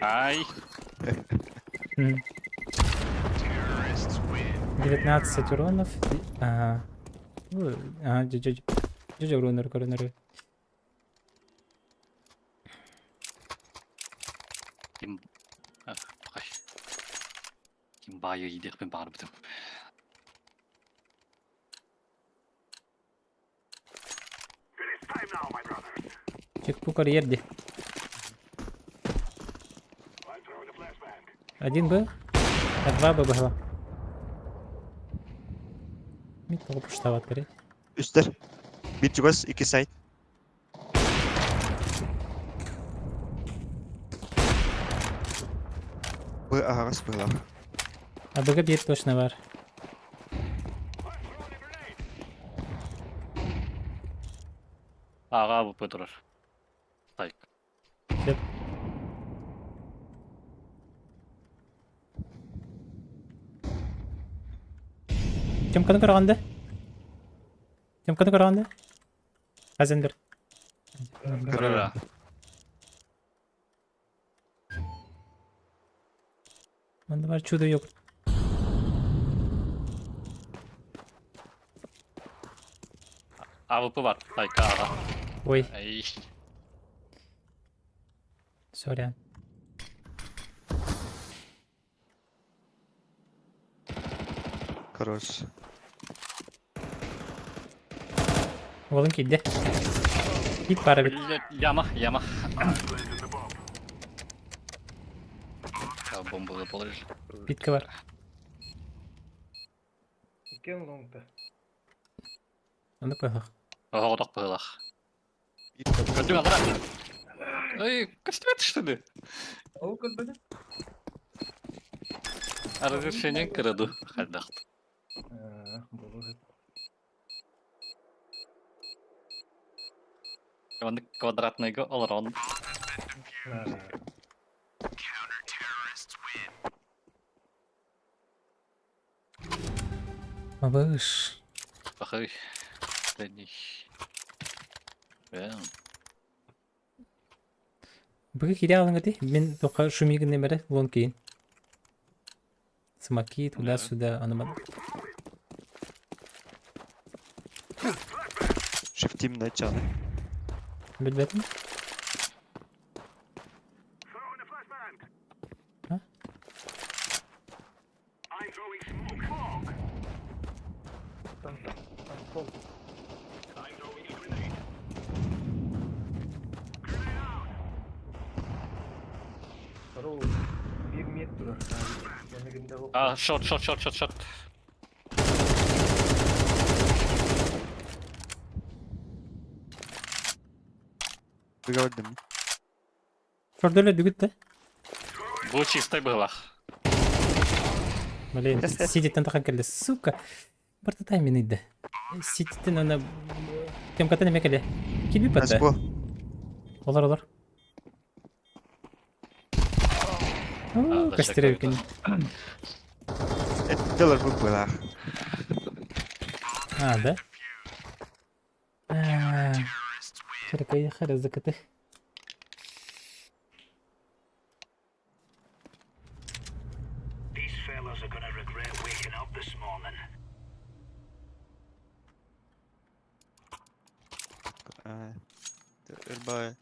Ай, 19 уронов. Ага. Ну, Ага, дьэ дьэ уроннар көрөнөр. ким Ах, Ким байы идехпин барбытым. Чекпу карьерди. Один Б, а два Б было. Мит тоҕо пуштабат көрей. Үстер. Бир чугас, икки сайт. Б аһаҕас быһылаах. А БГ биир точно бар. Ага, АВП турар. Сайк. Сөп. Тёмканы көрөҕүн да? Тёмканы көрөҕүн да? Хазендер. Кыра. Манна бар чудо йогурт. АВП бар. Айка аҕа. Ой, Ай. сорян. Хорош. Уолун киирдэ. Киит баар эбит. Блять, яма, яма. Бомбу заположили. Питка бар. Иккен лонгта. Оннук быһах. Оҕотох быһылах. Көрдүң алара. Ой, көстүбэт что ли? Ол көрбөтүм. Разрешение краду. Хайдахт. Буолуо Маннык квадратныйга олорон. Мабыш. Пахай. Быгы кире алыңыты. Мин тоқа шумигин немере лон кейін. Смоки туда-сюда, анаман. Shift-тим начаны. Билбэтим. А? Биир миэт турар. А, шот, шот, шот, шот, шот. Выговордым. Шордөлө бүгүт да. Бу чистай быһылах. Блин, сидиттен тахан кэллэ. Сука. Барта таймин ыйда. Сидиттен ана Темкатын эме кэлэ. Килби патта. Насбо. Олар олар. Костерев кини. Эттелер бу быһылах. А, да? Широкоехали закатых. These fellas are gonna regret waking up this morning. Ырбай.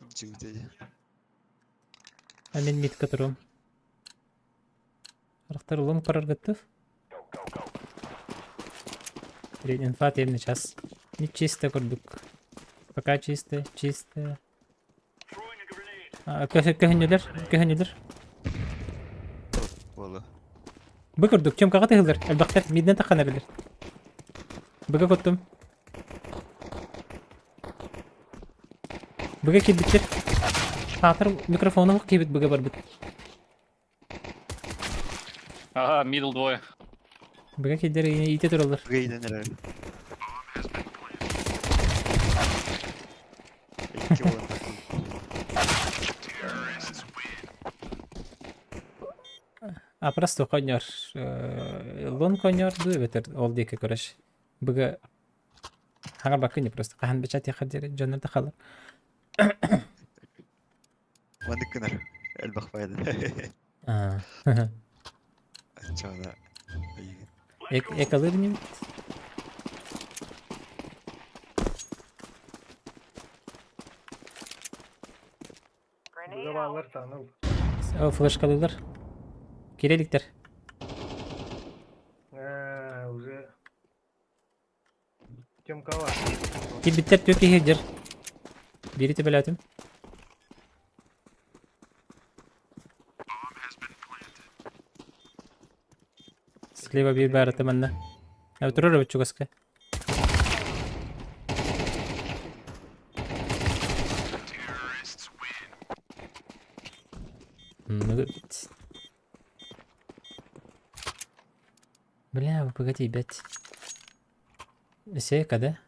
Дьиҥтэй. А мен мид которым. Арахтар лонг парар готов. Инфа темный час. Не чисто курдук. Пока чисто, чисто. Көһүннүлэр, көһүннүлэр. Буола. Бу курдук, Тёмкаҕа тыһыллар, элбэхтэр миднен таххан эрэллэр. Быга куттум. Быга киирбиттэр. Саатар микрофону киирбит быга барбыт. Ага, мидл двое. Быга киирдэр иитэ тураллар. Быга иитэн эрэр. Икки буолан тахсан. А просто коньор. Лун коньор дуу эбэтэр ол диэки көрөш. Быга хаҥар не просто хаһан бечать диэри дьоннор да халар. Маннык гынар. Элбэх файда. Аа. Аччаҕына эйигин. Экалыр нибит? Быга бааллар тааныл. О, флешкалыылар. Киирэ иликтэр. Э, уже Тёмкалар. Киирбиттэр түөрт киһи сылдьар. Биири төбөлөөтүм. Слева биир баарыта манна. Турар эбит чугаска. Ну, Бля, вы погоди, блядь. Эсека, да?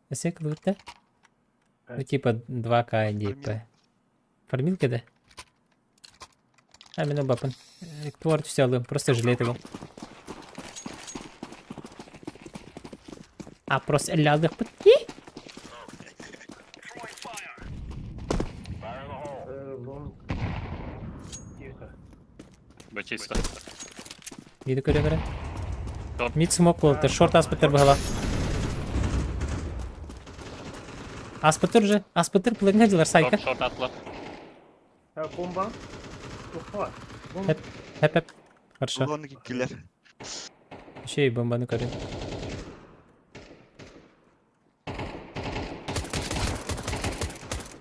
Эсека будет, да? Ну, типа 2К ДП. Фармилка, да? А, мин бапын. Туар түстэ алым, просто жалеет его. А, просто эллядых. чисто. Биири көрө-көрө. Шорт. Мид смок буолтар, шорт аспыттар быһалаах. Аспыттар уже, аспыттар планга дьылар сайка. Шорт, шорт атлар. Ha bomba. Çok var. Bom Hep, hep, hep. Хорошо. Улан киллер. Еще и бомбаны көрүн.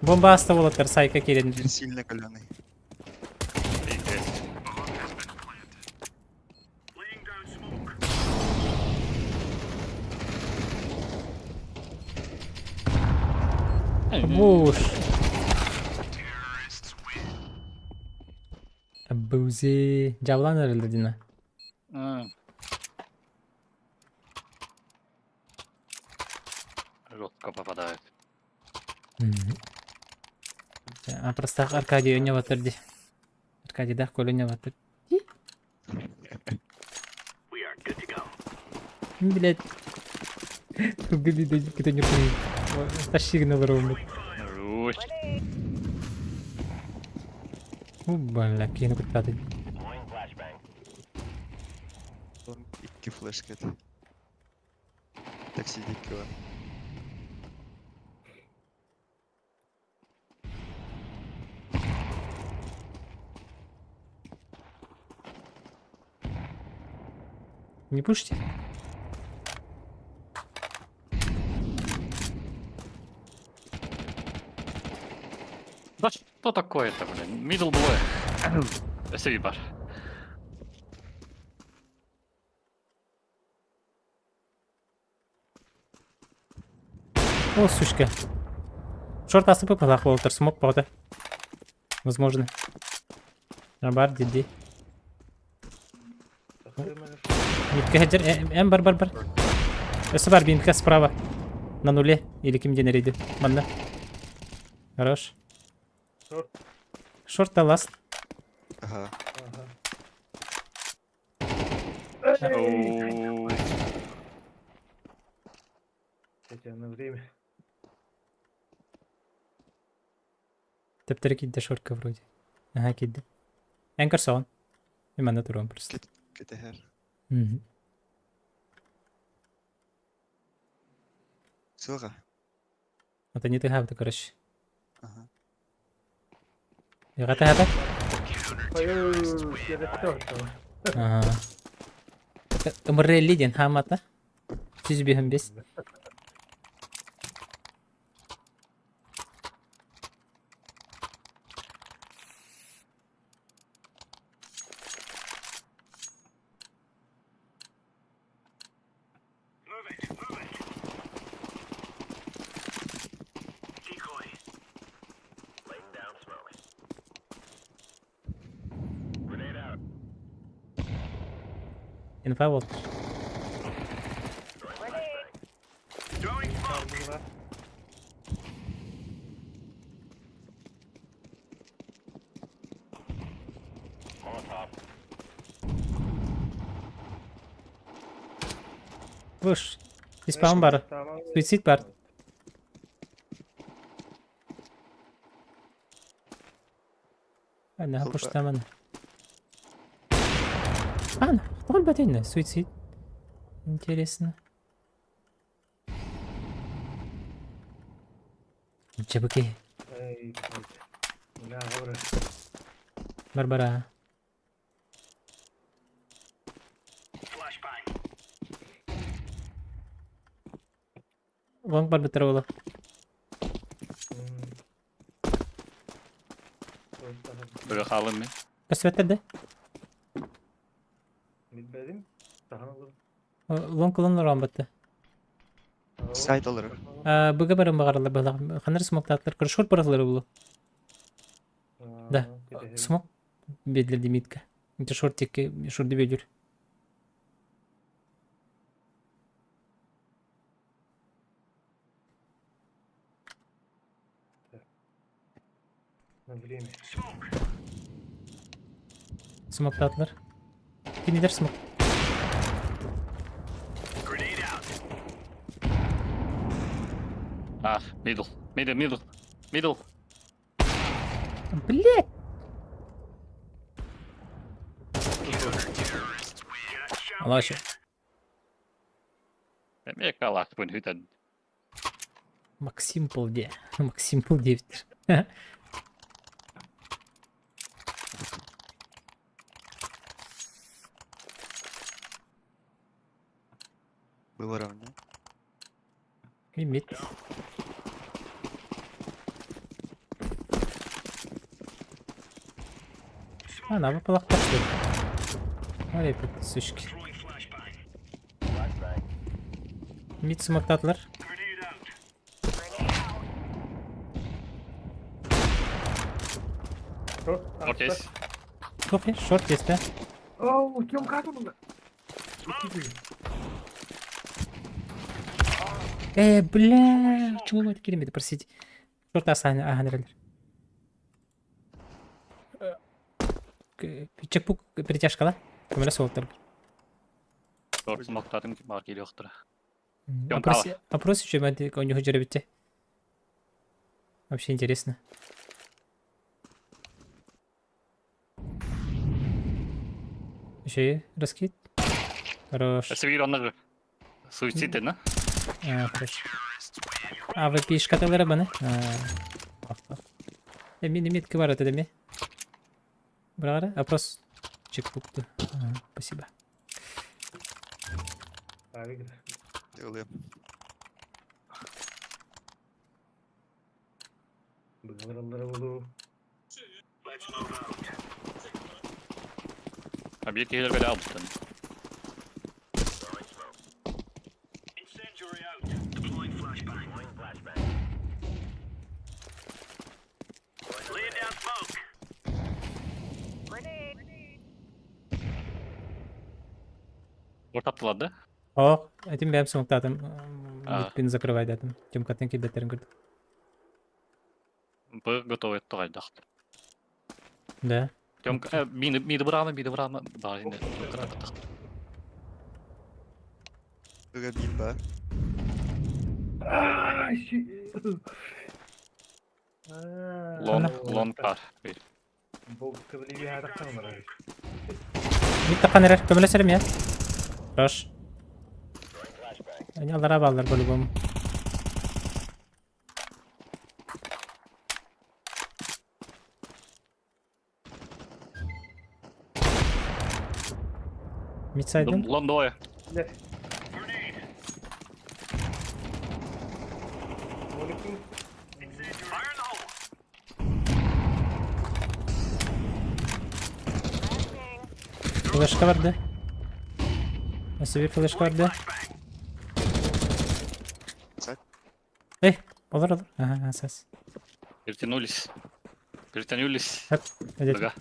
Бомба аста болаттар сайка кирен. Бир сильно каленый. Пиздец. Laying down smoke. Буш. Бузи. Жабылан эрэлдэ дина. М. Жестко попадает. А просто Аркадий не ватырди. Аркадий да, Коля не ватыр. We are good to go. Блять. Кто не понял. Тащи на ровно. Русь. Бля, кину кутпаты. Он икки флешка. Такси дикого. Не пушите? Да что такое-то, блин? Middle boy. Спасибо. О, сучка. Шорт асып пылах болтыр, смок болды. Возможно. Бар, диди. Митка хеджер, эм бар бар бар. Өсі бар, бимка справа. На нуле. Или ким денерейді. Манна. Хорош. Шорт. Шорт ласт. Ага. Aha. Оу. Хотя на время. Тептері кидді шортка вроде. Ага, кидді. Энкер сон. И манна турон просто. КТХ. Мгм. Суға. Это не ты гавты, короче. Ага. Яга ты Hayır, gerek yok tamam. Ага. Мрелли ден хамата. Сіз бихім бес. Move it, move it. Decoy. Laying down smoke. Grenade out. Инфа болды. Throwing smoke. Выш. Диспаун бар. Tamam. Суицид бар. Ана Хылба. пуштаман. Ана, кто батина? Суицид. Интересно. Чебуки. Ey, Ne haber? Барбара. Flashbang. Лонг бар бітір Бöyle kalın mı? Көсветтерді. Bilmedim. Daha olur. Лонг лон ром бітті. Сайт алыр. Бұға барым бағарлар бағлақ. Қаныр смоктатлар. Шорт баралар бұлы. Да. Смок бедлер демитка. Это шорт текке шорты бедлер. На время. Smoke. Смоктатлар. Кинелер смок. Grenade out. Ah, middle. Middle, middle. Middle. Блять! Алаша. Эмиэ калаахпын хүтэн. Максим полде. Максим полдевтер. Было равно. Мимит. А, на выпалах пошли. Ой, сучки. Мид смоктатлар. Шорт. Шорт есть. Кофе, шорт есть, да? Оу, Тём, как он? Бля, чего это килимит, простите. Шорт асан, ага, нрелер. Чекпук перетяжка, да? Камера солтер. Шорт смоктадым бар кириохтура. Тём, Опрос, опрос еще у него жеребите. Вообще интересно. Еще и раскид. Хорош. Севир оннар суицид на? А, хорош. А, вы пишкаталары баны? Мин митки бар это ми. Брара, опрос чекпукту. Ага, спасибо. Делаем. Объект киһилер бэлэ албыттан. Incendiary out. Deploying flashbang. Laying down smoke. Шорт аптылар да? О, этим бэм смоктатым. А. Битпин закрывай датым. Тёмкатын кибетерин көрдүк. Б готовый тоҕайдахт. Да. Тёмка, мины миды бырама, миды бырама. Бар инде. Тёмка тактак. Быга бин ба. Лонг, лонг бар. Мид таққан эрер, көмөлөсөрүм я. Хорош. Они аллара баллар по-любому. Мид сайдын. Лон двое. Fire in the hole. Флешка барды. Өссө флешка барды. Сайт. Эй, olur olur. Ага, сас. Перетянулись. Перетянулись. Хоп, идет. Быга.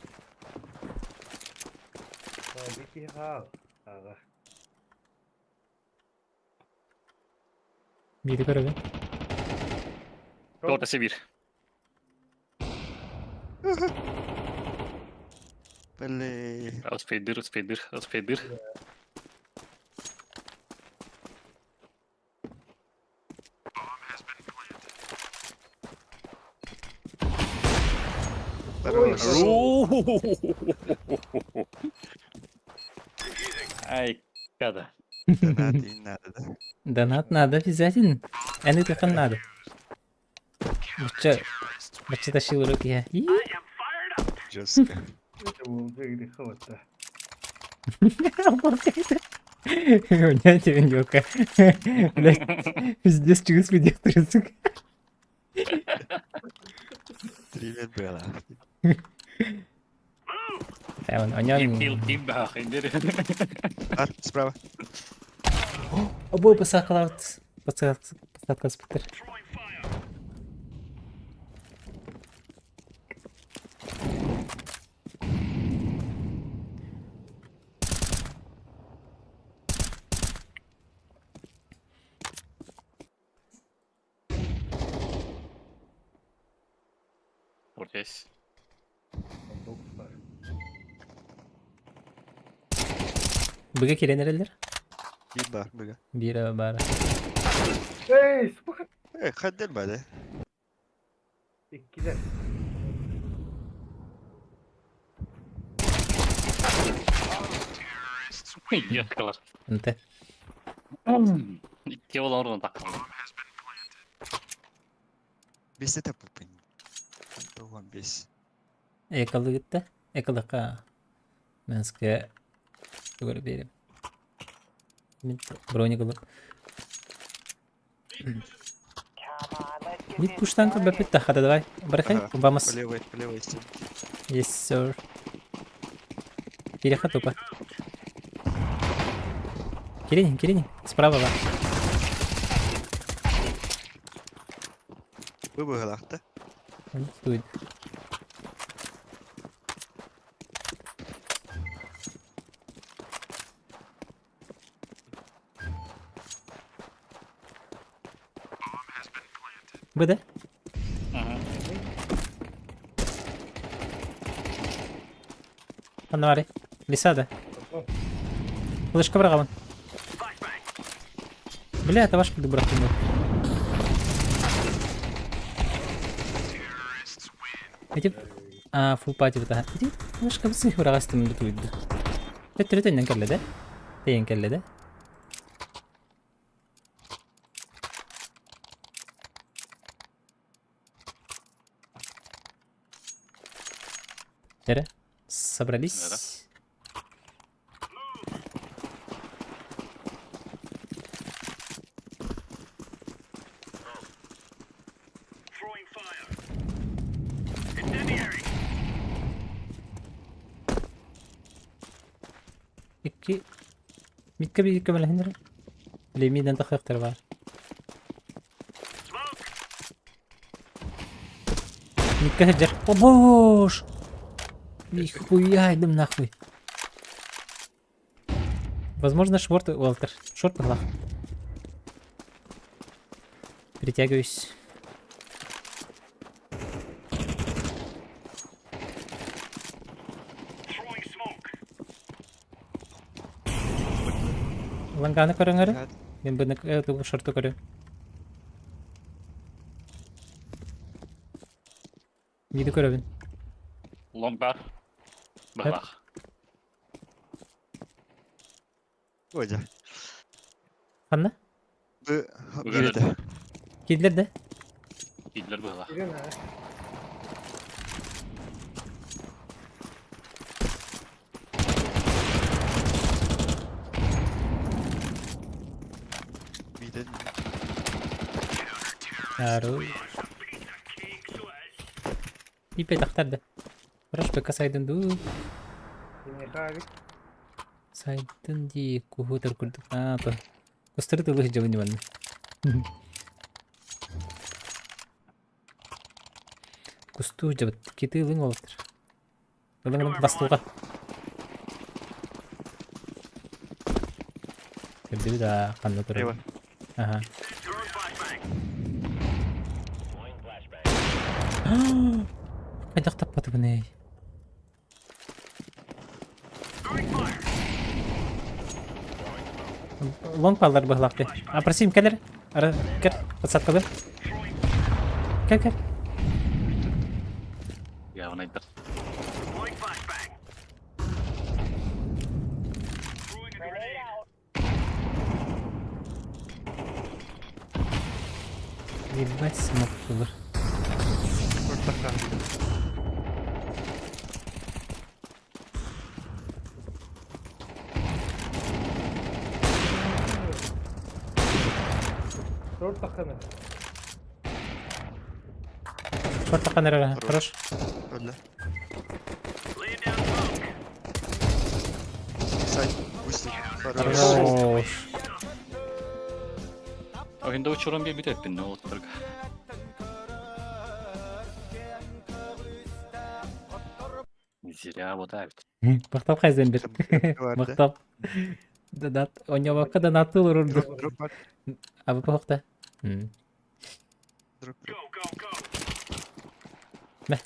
Бири көрөбүн. Шорт Сибирь. Блин. Успей дыр, успей дыр, успей дыр. Хорош. Ай, када. Донат и надо, да? Донат надо обязательно. Эни тыхан надо. Бача, бача тащил руки я. И, I am fired up. Жестко. У меня тебе Блять, пиздец, через людей, сука. Привет, Белла. Он, он, Кил, кил, бах, индир. Ар, справа. Обои посакалат. Посадка спектр. Throwing fire. Вот есть. Быга киренерелер. Бин бар, быга. Бир бар. Эй, сука! Хаддер ба, да? Иккилер. Yakkalar. Нте. Икки ол орун таккалар. Бесте таппыппын. 15. Экалыгытта. Экалыка. Менске тугар берем. Мин броник ылып. Мид пуштан көрбөппүт да хата давай. Барахай, Ага, вамос. По левой, по левой стенке. Yes, sir. Переход тупо. Киринин, Киринин, справа ва. Бу быһылаахта. Он стоит. БД? Анвари. Лисада. Лышка брагаван. Бля, это ваш куда брат. Эти... А, фул пати вот ага. Эти лышка бысых брагастым бутуйду. Төттөрөтөннөн кэллэ да? Тэйэн кэллэ да? Эре? Собрались? Throwing fire. Incendiary. Икки... Микка би көмөлөһүннэр. Лемиден тахыктар бар. Smoke. Микка сылдьар. О боже! Нихуя, идем нахуй. Возможно, шорт, Уолтер. Шорт была. Притягиваюсь. Throwing smoke. Ланганы көрөңөрү. Хат. Мен бұны шорту көрө. Миди көрөбүн. Long бар. Быһылаах. Ой, Ханна? Бу Үгәрәт. бирде. Кидлер да? Кидлер быһылаах. Ирина, а? Миден. Ару. Ипе тахтар да. Хорош бека сайдын ду. Михайлик. Сайдын ди кухутар курдук. А, то. Кустары тылых жабын диван. Кусту жабыт. Киты лың олыптыр. Лың лың бастылға. Кірді да қанды тұрып. Лево. Ага. Throwing flashbang. Қайдақ таппады бұны ей. Throwing fire. Лонг баллар быһлақты. А просим кәлер. Ара кер подсадка бы. Кел кел. Явнайдар. Deploying flashbang. Throwing a grenade. Ебать смок булыр. Ортака. Шорт таханы. Шорт таққан ара. Хорош. Öldü. Laying down smoke. Сайт. Бустик. Хорош. Хорош. Oyunda uçuran bir bir ne oldu? Зря вот так. Мақтап қайзен бер. Vardı. Мақтап. Донат. Ойнамаққа донаты ұрырды. Drop drop var. А вы поқта. Drop drop. Go, go, go. Ne?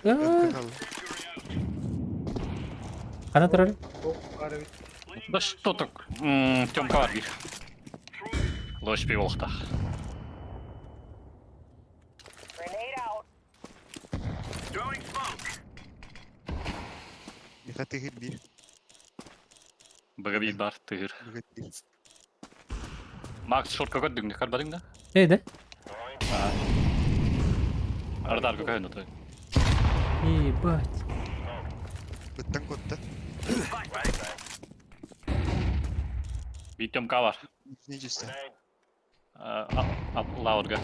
Orta. Kaldı. Қана тұрыр? Оп, арабит. Да что так? Тёмка бар бир. Лош би болықтақ. Throwing smoke. Хатыгыр бир. Бага бир бар тыгыр. Бага бир. Макс шортка көрдүң, көрбөдүң да? Эй да? Ардарга көһөн отыр. Ебать. Быттан котта. Видеом бар. Не чисто. Лаурга.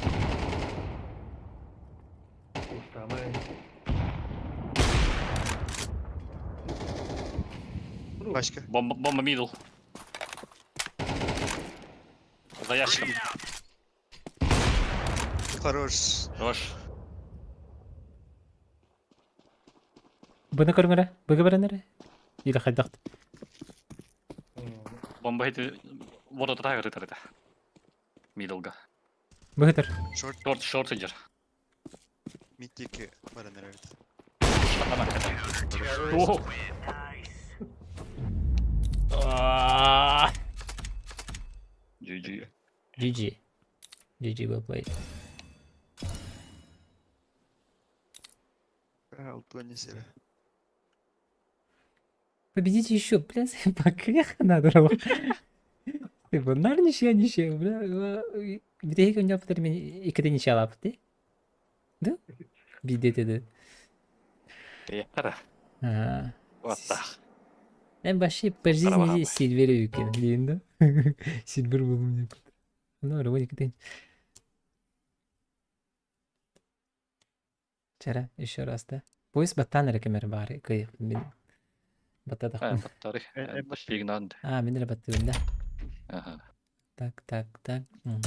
Başka. Бомба, бомба мидл. За ящиком. Хорош. Хорош. Бұны көріңірі? Бұғы бірінірі? Или хайдақты? Бомба хити вода трагер это. Мидлга. Бұғы тұр. Шорт Шорт, шорт сидер. мидтеки баран evet. Шатана ката. О! GG. GG. GG well played. Алтуани сера. Победите еще, бля, пока надо. Ты нар ничья, ничья, бля. Битеги у него потом и когда ничья лапты. Да? Бидете, да. Ехара. А. Вот так. Мен вообще по жизни Карабахабы. Сильвер екен дейін да. Сильвер был у меня. Ну, рыбоника ты. Вчера еще раз, да? Поезд баттан рекемер бары. Кый, мен баттадық. Баттары. Башигнанд. А, мен де баттым, да. Ага. Так, так, так. Мгм.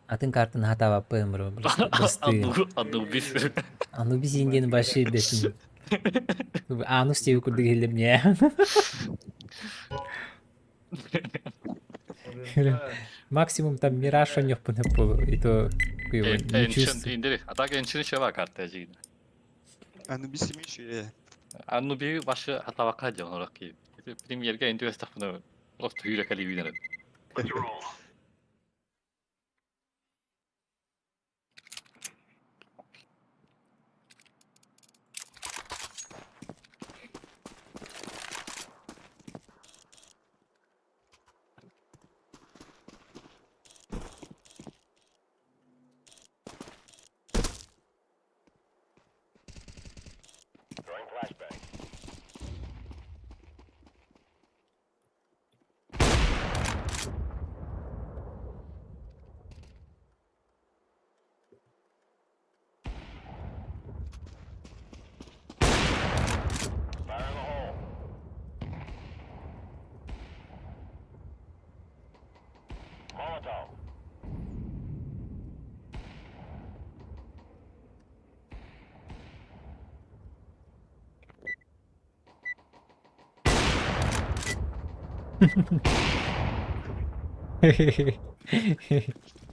Атын картын хатаба пымру. Анубис. Анубис индиен башы бесин. Анус тебе курды келдим не. Максимум там мираж у них по и то его не чувствую. Индери. А так энчин шева карта жигин. Анубис имеешь? Ануби башы хатабака жон орак. Премьерге индюэс тапны просто хүрекали үйден. Let's roll.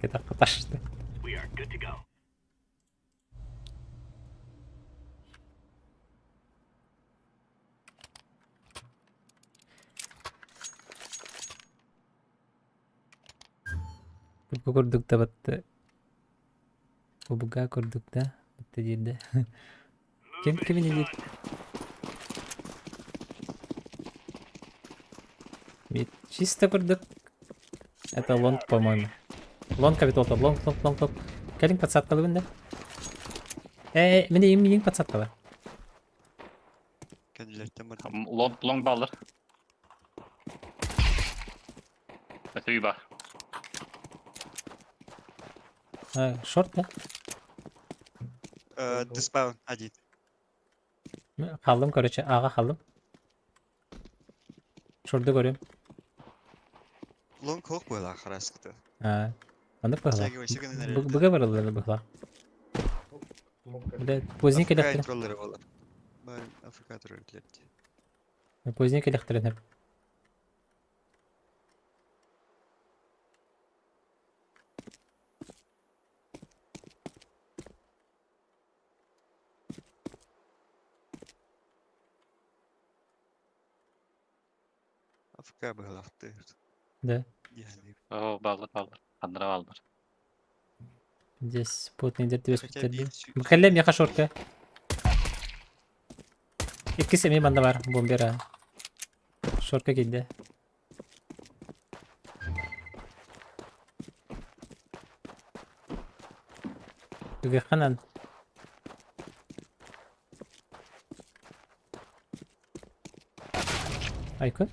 Это каташты. We are good to go. Бу курдук да батты. Бу курдук да. Батты дейді. Кем кіміне дейді? Мид чисто курдук. Это лонг, по-моему. Лонг капитал, лонг, лонг, лонг, лонг. Кэлин подсадка да? Э, мне им подсадка бар. Kendilerden var. Long, long ballar. Это юба. А, шорт, да? Диспаун один. Қалдым, короче, аға қалдым. Шорды көрем. Лонг хок була хараскты. А, аны быгла. Сәге вообще генерал. Быга барылар быгла. Бля, поздний келектер. Троллеры була. Бар Африка троллеры. Поздний келектер. АФК быһалахтыыр. Да. Дии Оо, бааллар, бааллар. Ханнара бааллар. Здесь потный дер Хотя түбэспиттэр биир дии. сүүс. Кэллэ миэхэ шорка. Иккис эмиэ манна бар, бомбера. Шорка киирдэ. Түгэххэнэн. Айкын?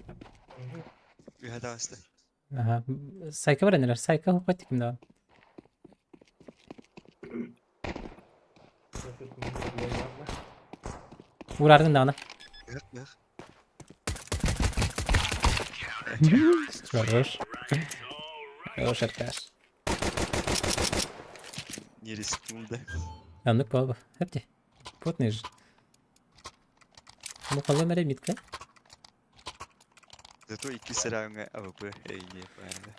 Үһэ таҕыста. Аха. Сайка баран эрэр. Сайка хоппот ким да. Уурардын даҕаны. Ыһык ыһык. Хорош. Хорош, Аркаш. Не рискнул да. Оннук буолба. Хэпти. Потный же. Ну, халым эрэ митка. Зато иккис раундҥа АВП эйиэ правильно.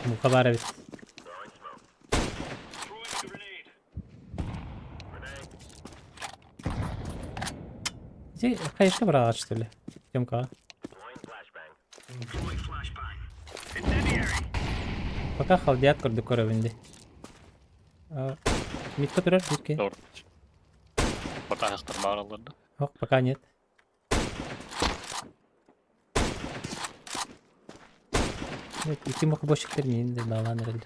Муха баар эбит. Ити хайышка быраҕар что ли? Тёмкаҕа. Пока халдиат курдук көрөбүн дии. Митка турар бирке. Пока баар да. Ох, пока нет. Нет, ити мохобощиктар миин да баалаан эрэллэр.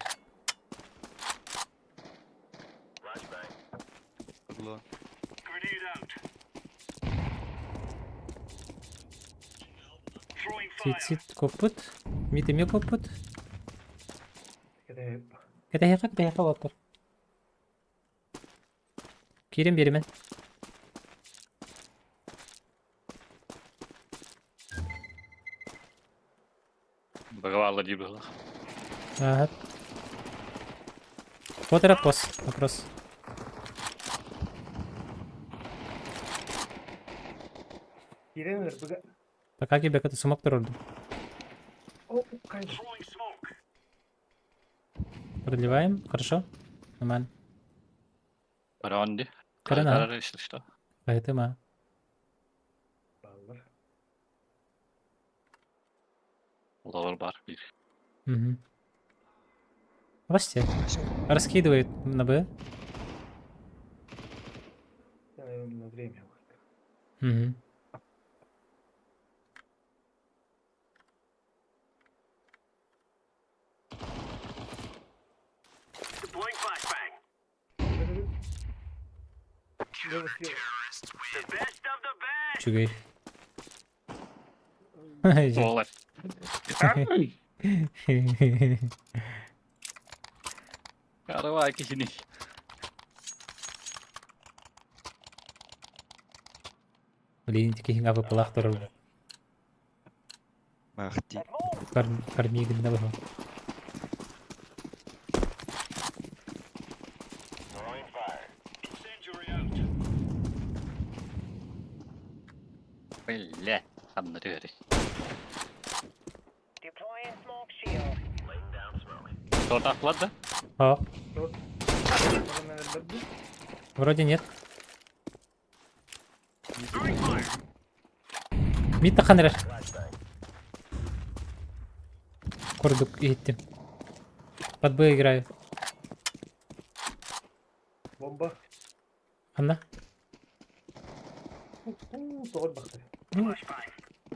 Сит коппут. Мит эмиэ коппут. Кэтэһиэххэ кэтэһиэххэ уолаттар. Киирэн биэримэн. Быгавалла дии быһылах. Ага. Вот это вопрос. Вопрос. Киирэн ырбыга. Пока кибеката сумок турурдум. О, конечно. Продлеваем. Хорошо. Нормально. Баран ди. Көрөн аха. Карар если что. Поэтому. Баллар. Ловер бар биир. Угу. Вообще. Раскидывает на Б. Я, наверное, на время. Угу. Үчүгэй. Буолар. Каравай киһини. Блин, таких АВПлах турар. Махти. Корми гына быһа. Бля, ханна түһэри. Тортаклар да? О, Шорт. вроде нет. Мид тахан эрэр. Курдук иһиттим. Под Б играю. Бомба. Ханна? Тоҕор бахтар.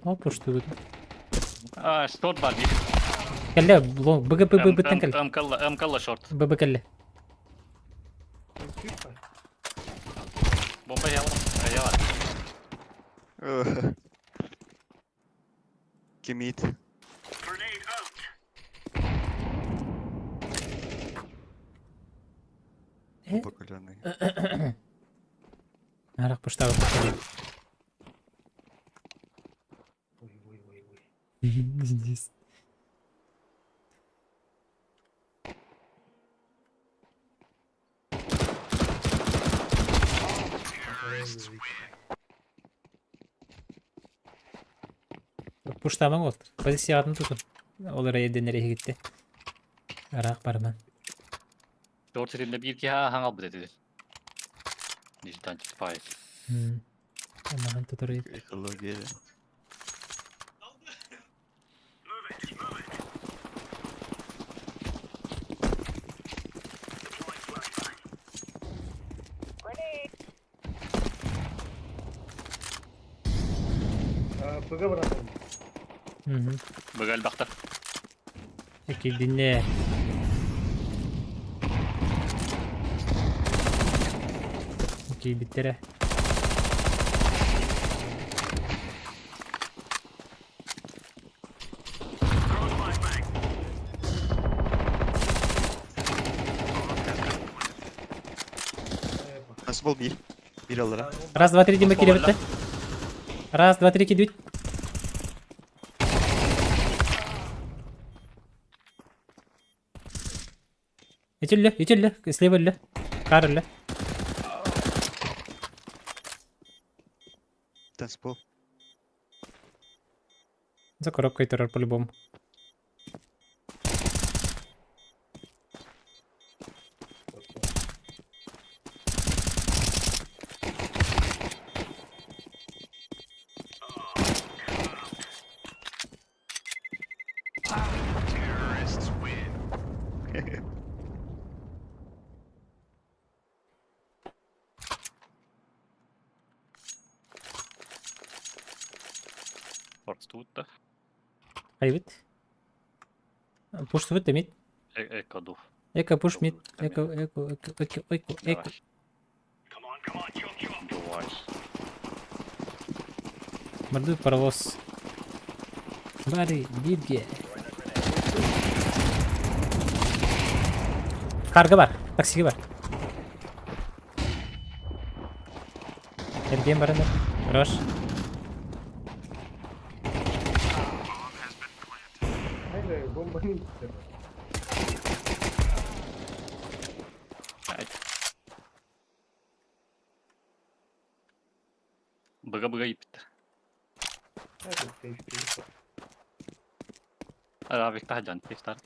О, пуштугут. А, шорт бар дии. Кэллэ, лонг, БГ, Б, Б, Б-тан кэллэ. Мкалла, мкалла шорт. Б, Б кэллэ. Бомба яла. Яла. Кимит. Э? Поколенный. Арах пуштабы. Ой, ой, ой, ой. Здесь. Пуштамаң ол. Позициятын тутун. Ол эрэ ерден эрэ gitti. Араак барман. Шорт сиринде биир киһи ааһан албыт этилэр. Нежданчик пай. Амахан тутар Экология. Быга баран. Быга элбэхтэр. Кирдинне. Киирбиттэрэ. Nasıl bol bir? Bir alır ha. Раз, два, три, Дима киирбиттэ. Раз, два, три, киирбит. Итилле, итилле, слева өллө. Кар өллө. Танцпол. За коробкой террор по-любому. Форстутта. Хайбит. Пуш тут мид. Эко дух. Эко пуш мид. Эко, эко, эко, эко, эко, эко. Давай. Давай. Мордуй паровоз. Бары, бибге. Карга бар, таксиге бар. Эрген бар Хорош. Hayır, bomba не Ай. Быга-быга ипит. Авик таһдьан тестар.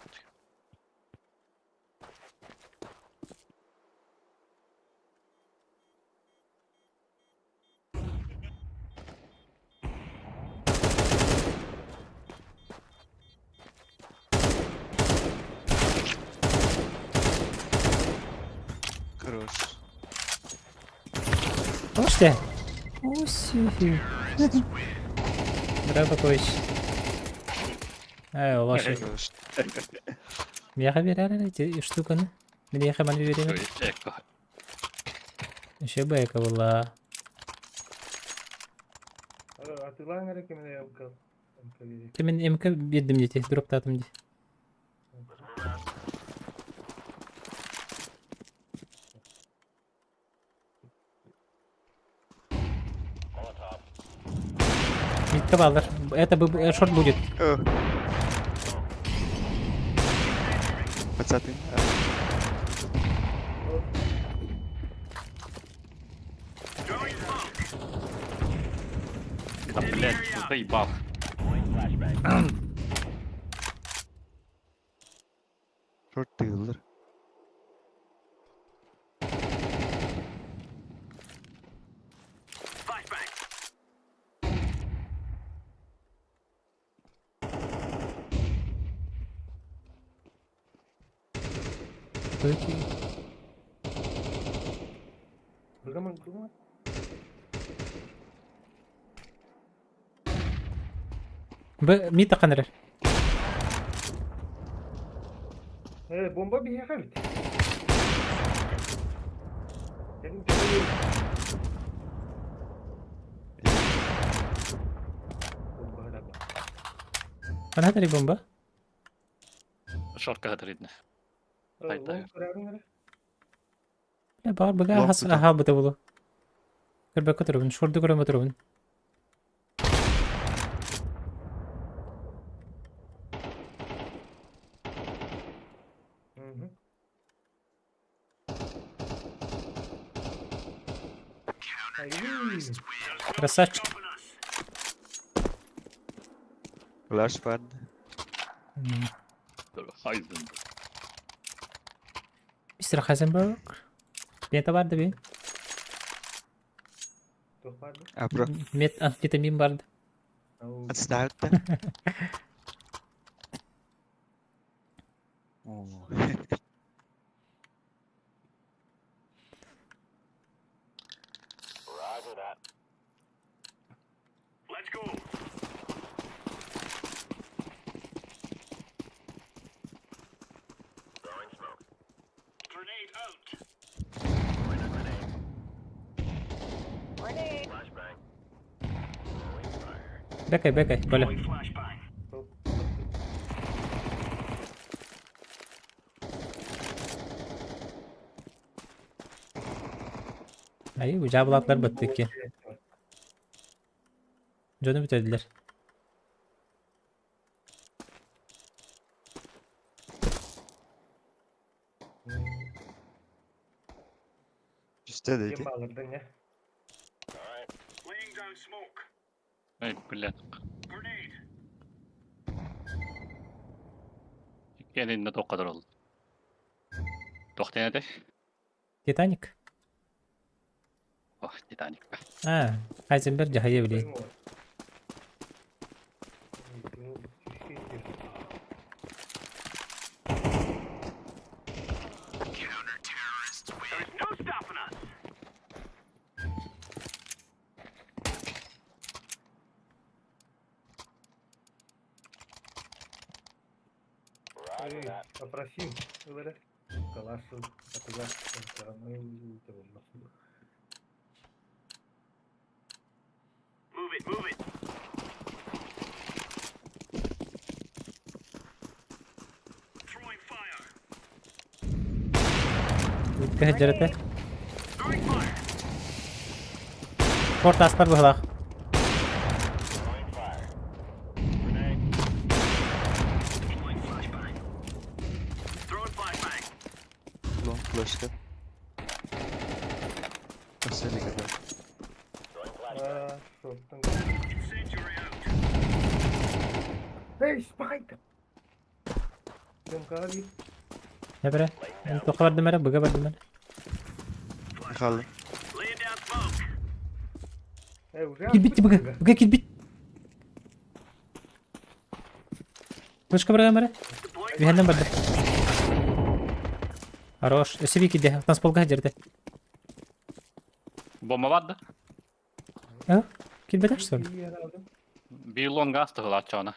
Хорош. Слушайте. Усюхи. Здорово, Пакович. Ай, лошадь. Хорош. Мияха берер эти штуканы. Мияха ман берер. Эко. Еще бы эко была. Атылаң эрэ кэминэ МК. МК Ты мен МК бердим дети, дроптатым де. Митка баллар. Это бы шорт будет. О. Пацаны. Да, блядь, заебал. Шорт тыгылыр. Только- Быгаман быгаман. Б мид тақанырыр. Бомба биһиэхэ эбит. Кэлин кэлин. Бомба хараба. Ана тари бомба. Шортка хатыридне. Айта. Лонг көрөрүң эрэ. Бля, бар бага Лонг хас тутар. аха бута болу. Көрбө көтөрүн, шорду көрөм өтөрүн. Мгм. Ай, Красавчик. Flash vardı. М. Хайзен. Мистер Хайзенберг. Мета бар да би? Туох баар да? А, бро. Метамфетамин бар да. Ау, Отставь да. О. Let's go. Throwing smoke. Grenade out. Flashbang. Throwing fire. Бекай, бекай, Коля. Throwing flashbang. топ. Айы, бу жабылатлар баттыки. Дьону бүтэрдилэр. Жүстэ Ким дейді. баалырдың я? Laying down smoke. Эй, блядь. Grenade. Кэнинне тоққадар ол. Тохтен эте? Титаник? Ох, Титаник. А, Хайзенберг дьаһайа билиэн. There is no stopping us. Эй, попросим, говорят. Калашу, атыга, Move it, move it. Throwing fire. Кэһэддэрэтэ. Throwing fire. Порт аспар быһылаах. Throwing fire. Grenade. Throwing flashbang. Throwing flashbang. Long flashка. Последний когда. Incendiary out. Эй, спайк! Кем каби? Нэ бэрэ? Тоққа бардым эрэ, быга бардым эрэ. Михаил. Laying down smoke. Эй, уже Килбит быга, быга килбит. Флешка барган эрэ. Deploying Үһэннэн барды. Хорош. Өсөбүй киде. Танцполга жерде. Бомба бар да? А? Килбетер что ли? Bir long астығыл атчауна.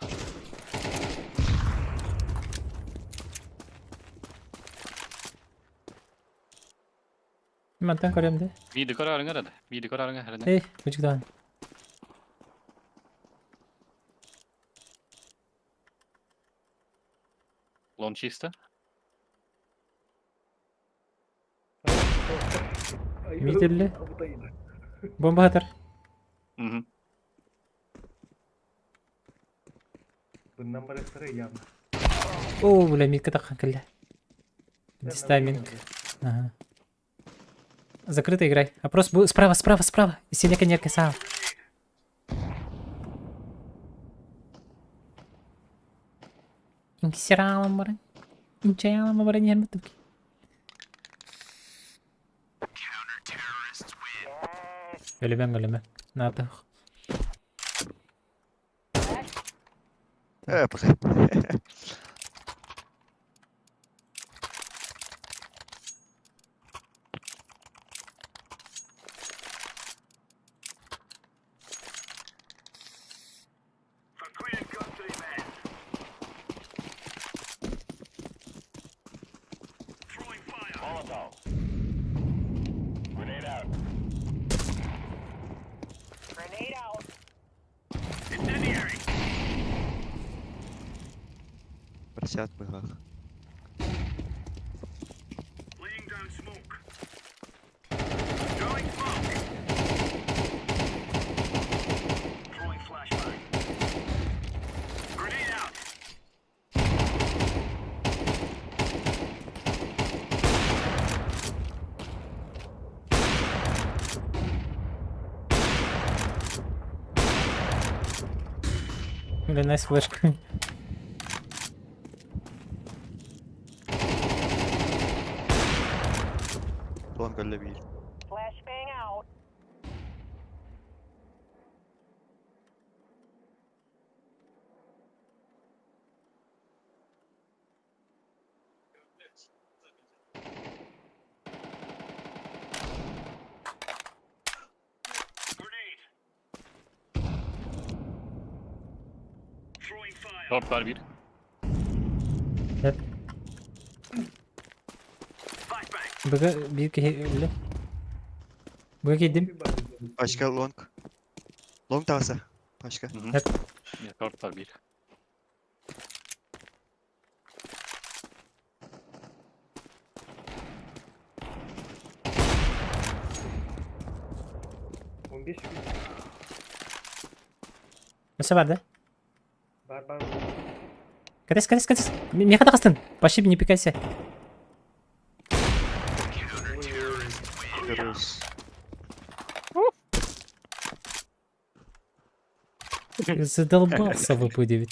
Мантан көрөм де. Види көрөрүң эреді. Види көрөрүң эреді. Эй, күчүктан. Лон чисто. Митерле. Бомба атар. Мгм. Bundan bıraktırı явно. О, бля, митка таққан кілді. Дистайминг. Ага. Закрыто играй. А просто справа, справа, справа. Синяя конерка сам. Инксиралам бары. Инчаялам бары не арматывки. Өлемен, өлемен. Надо. Э, бля. For Queen and Country, men. Throwing fire. Molotov. Grenade out. Grenade out. Incendiary. Просят быгах. Laying down smoke. Throwing smoke. Throwing flashbang. Grenade out. Бля, найс флешка. Long өллө биир. Short var bir. Hep. Быга биир киһи өллө. Быга киирдим. Başka long. Long tavsa. Başka. Hı hı. Hep. Bir Short var bir. Өссө бар да? Бар бар. Катас, катас, катас. Миэхэ тахыстын. Вообще не пикайся. Görüyoruz. Задолбался ВП-9.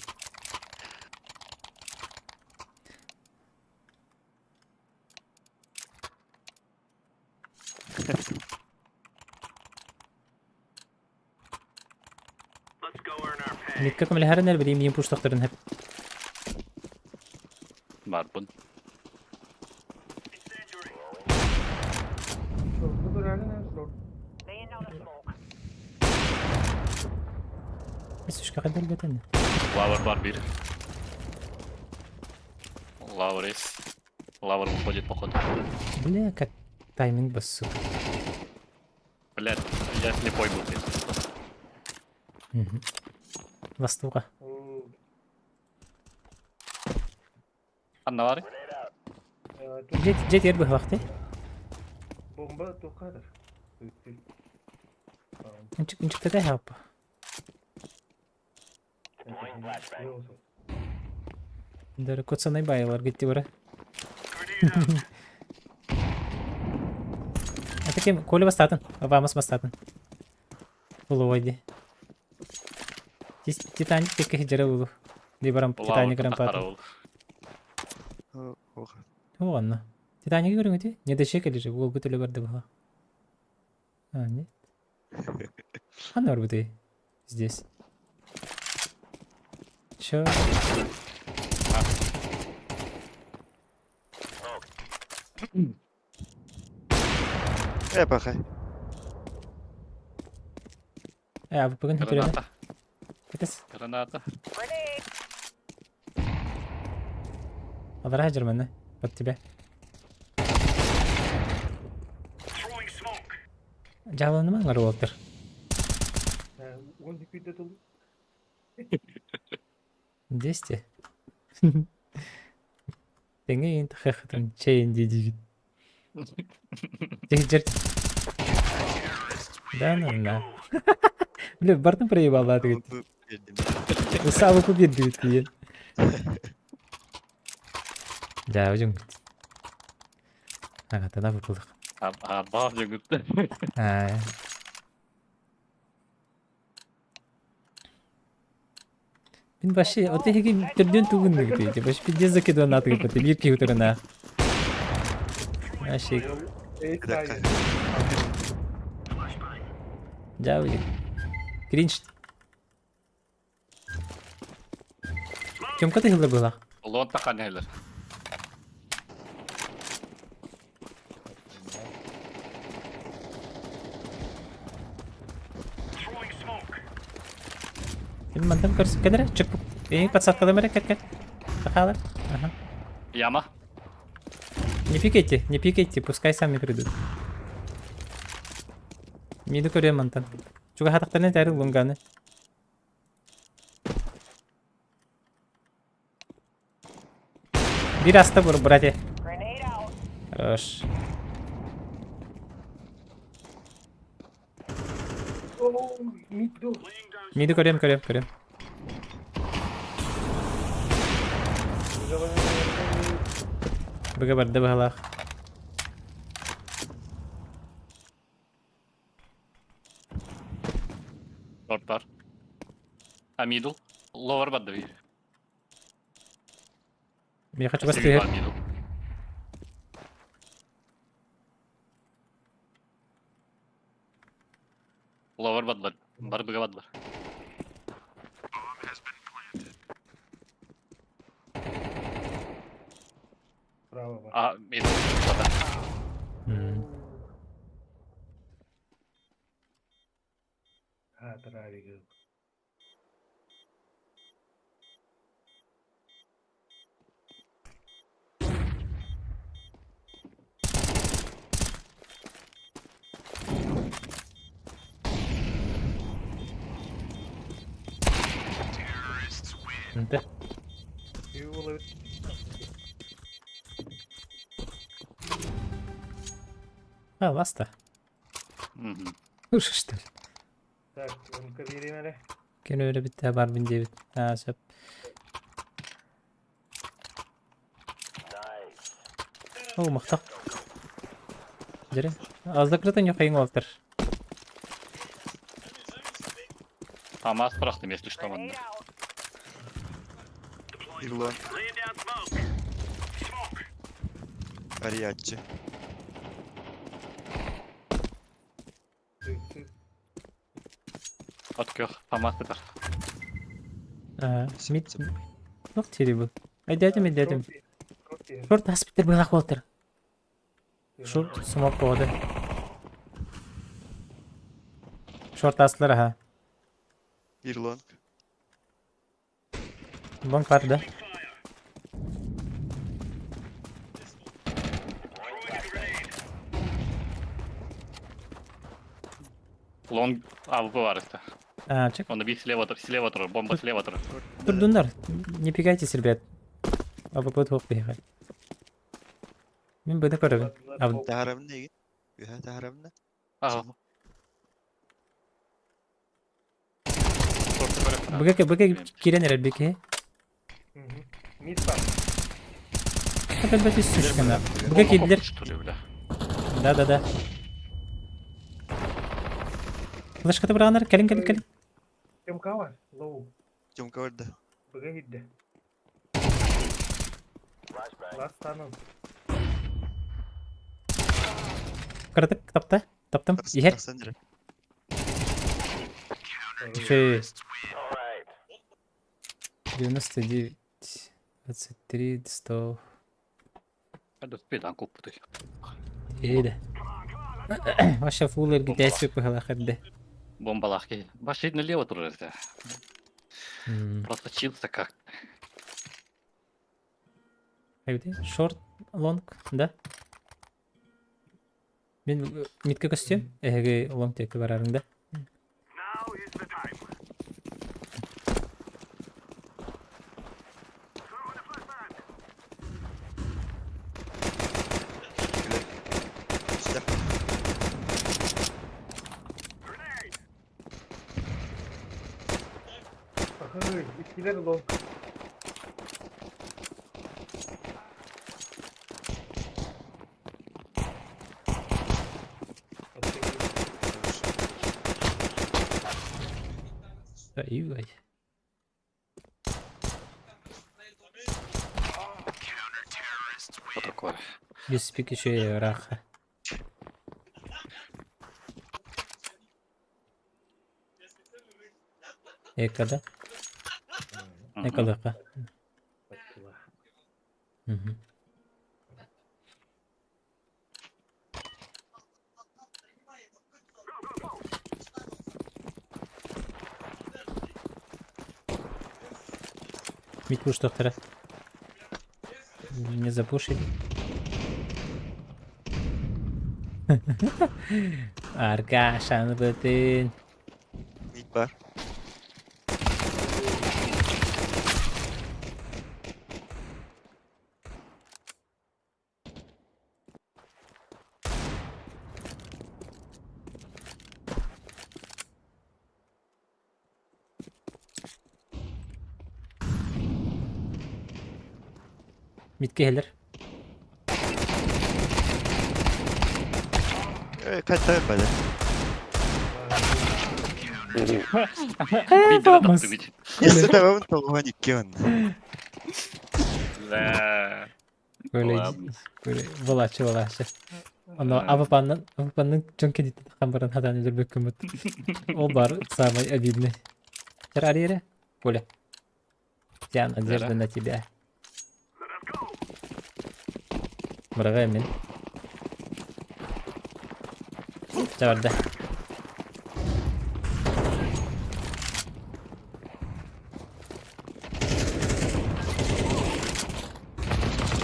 Микка көмөлөһөрүн эр билим иин пуштахтарын хеп. Var bun. Short'u görerden en short. Сушка қайда өлбөтен? Lower var bir. Lower is. Lower выходит походу. Бля, как тайминг бас, сука. Блядь, я слепой был. если что. Мгм. Ластуга. Oo. Анна var. Ee, Жет, жет ер быһлахты. Bomba tokadır. Tamam. Инчик инчиктете хап. Ne olsun? Дөрө котсанай байлар гитти бара. Это кем? Коля бастатын. Вамас бастатын. Улуойди. Титаник текке хиджара улу. Ди барам Титаник Lower рампатын. караул. Oha. Ладно. Титаник көрүңүтү? Не дешек эле же, ол көтөлө барды була. А, нет. А норбуты здесь. Чё? E bakay. Э, а бүгүн хөтөрөнө. Граната. Кетес. Граната. Алара жырманы. Под тебя. Жаланы ма аңар болуптур. 12 dolu. 200. Теңе енді хахатым чейін дейді. Жер. Да ну на. Бля, бартын проебал, да, ты. Bu geldim. Сабы купит, говорит, клиент. Да, өзің. Ага, тогда выпалдық. Арбаев жүгірді. А. Мен вообще, вот я түрден тугын дейді. Вообще пиздец закидываю на ты, ты лирки утырына. Вообще, Ey Bir dakika. жабы. Кринж. Кем каты хилдер была? Лон тақан хелер. Мен мантам көрсіп кәдірі, чык Эй, подсадка мере, кәт кәт. Тахалар. Ага. Яма. Не пикайте, не пикайте, пускай сами придут. Миду көрем мантан. Чуга хатақтарына тәрі лунганы. Бир аста бұр, братья. Хорош. Oo, mid do. Миду көрем, көрем, көрем. Бұға барды бағалақ. Short бар. А middle. Lower барды bir. Я хочу Сиви басты. бар middle. Lower бардылар. Бары быга бардылар. Право бар. А, мид. Хата. А, травик. Да. А, ласта. Слушай, что ли? Так, он кабиримere. Кені өлі бітті бар бін дебіт. А, сөп. О, мақтақ. Жүре. А закрыто не қайың олтыр. Хамас бырахтым, если что, манна. Ирлан. Laying down smoke. Smoke. Ариаччи. От көх, Хамас бытар. Мид... Нох тири бұл. Айдатым, айдатым. Шорт аспиттер бұлақ олтыр. Шорт смок болады. Шорт астылар, аха. Ирлан. Лонг бар, да? Лонг АВП бар это. А, чек. Он бить слева, слева тур, бомба слева тур. Турдундар, не пикайтесь, ребят. АВП туох биһиэхэ. Мин быда көрөбүн. Аб- Таһарабын дегин. Үһэ таһарабын да. А. Быга быга киирэн эрэр бики. Мид бар. Опять сучкана. Быга киирдилэр. Что ли, бля? Да, да, да. Флешката быраҕаннар, кэлин, кэлин, кэлин. Тёмка бар. Лоу. Тёмка барда. Быга киирдэ. Ластанын. Кыратык тапта. Таптым. Иһэр. Тахсан дьэрэ. Үчүгэй. 99, 23, 100. Это спидан купты. Ида. Ваша фул эргитээси пыһалах эрдэ. Бомба лахи. Башит налево тур это. Просочился как. Айбыты? Шорт, лонг, да? Мин митке костюм, эһиги лонг текки барарың да. Now is the time. Throwing a flashbang. Күлэр. Үстэх. Grenade. Ахы, иккилер лонг. Ай. Что такое? Беспик еще и раха. Эка, да? Экалыка. Мгм. Мить пуш доктора. Не запушили. Аркашан бытын. Мид бар. Митке хелер. Э, кайта бада. Vamos. Если табабын толгуан икки он. Да. Böyle Ладно. böyle vılaçı vılaçı. Оно АВП-нан АВП-нан дьон кэдиттэн хаан баран хатаан өлөрбөккүммүт. Ол бар самый обидный. Террарире? Коля. Вся надежда на тебя. Быраҕа мин. Чэ барда.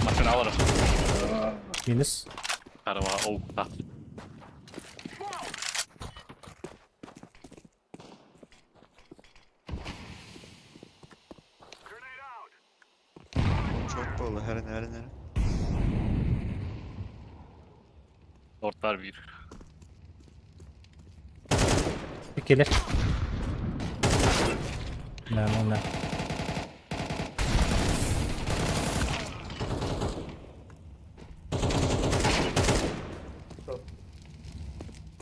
Машина алар. Минус. Карава оукта. Çok pahalı her her her. Lordlar bir. Кэлэр. Да, ну да.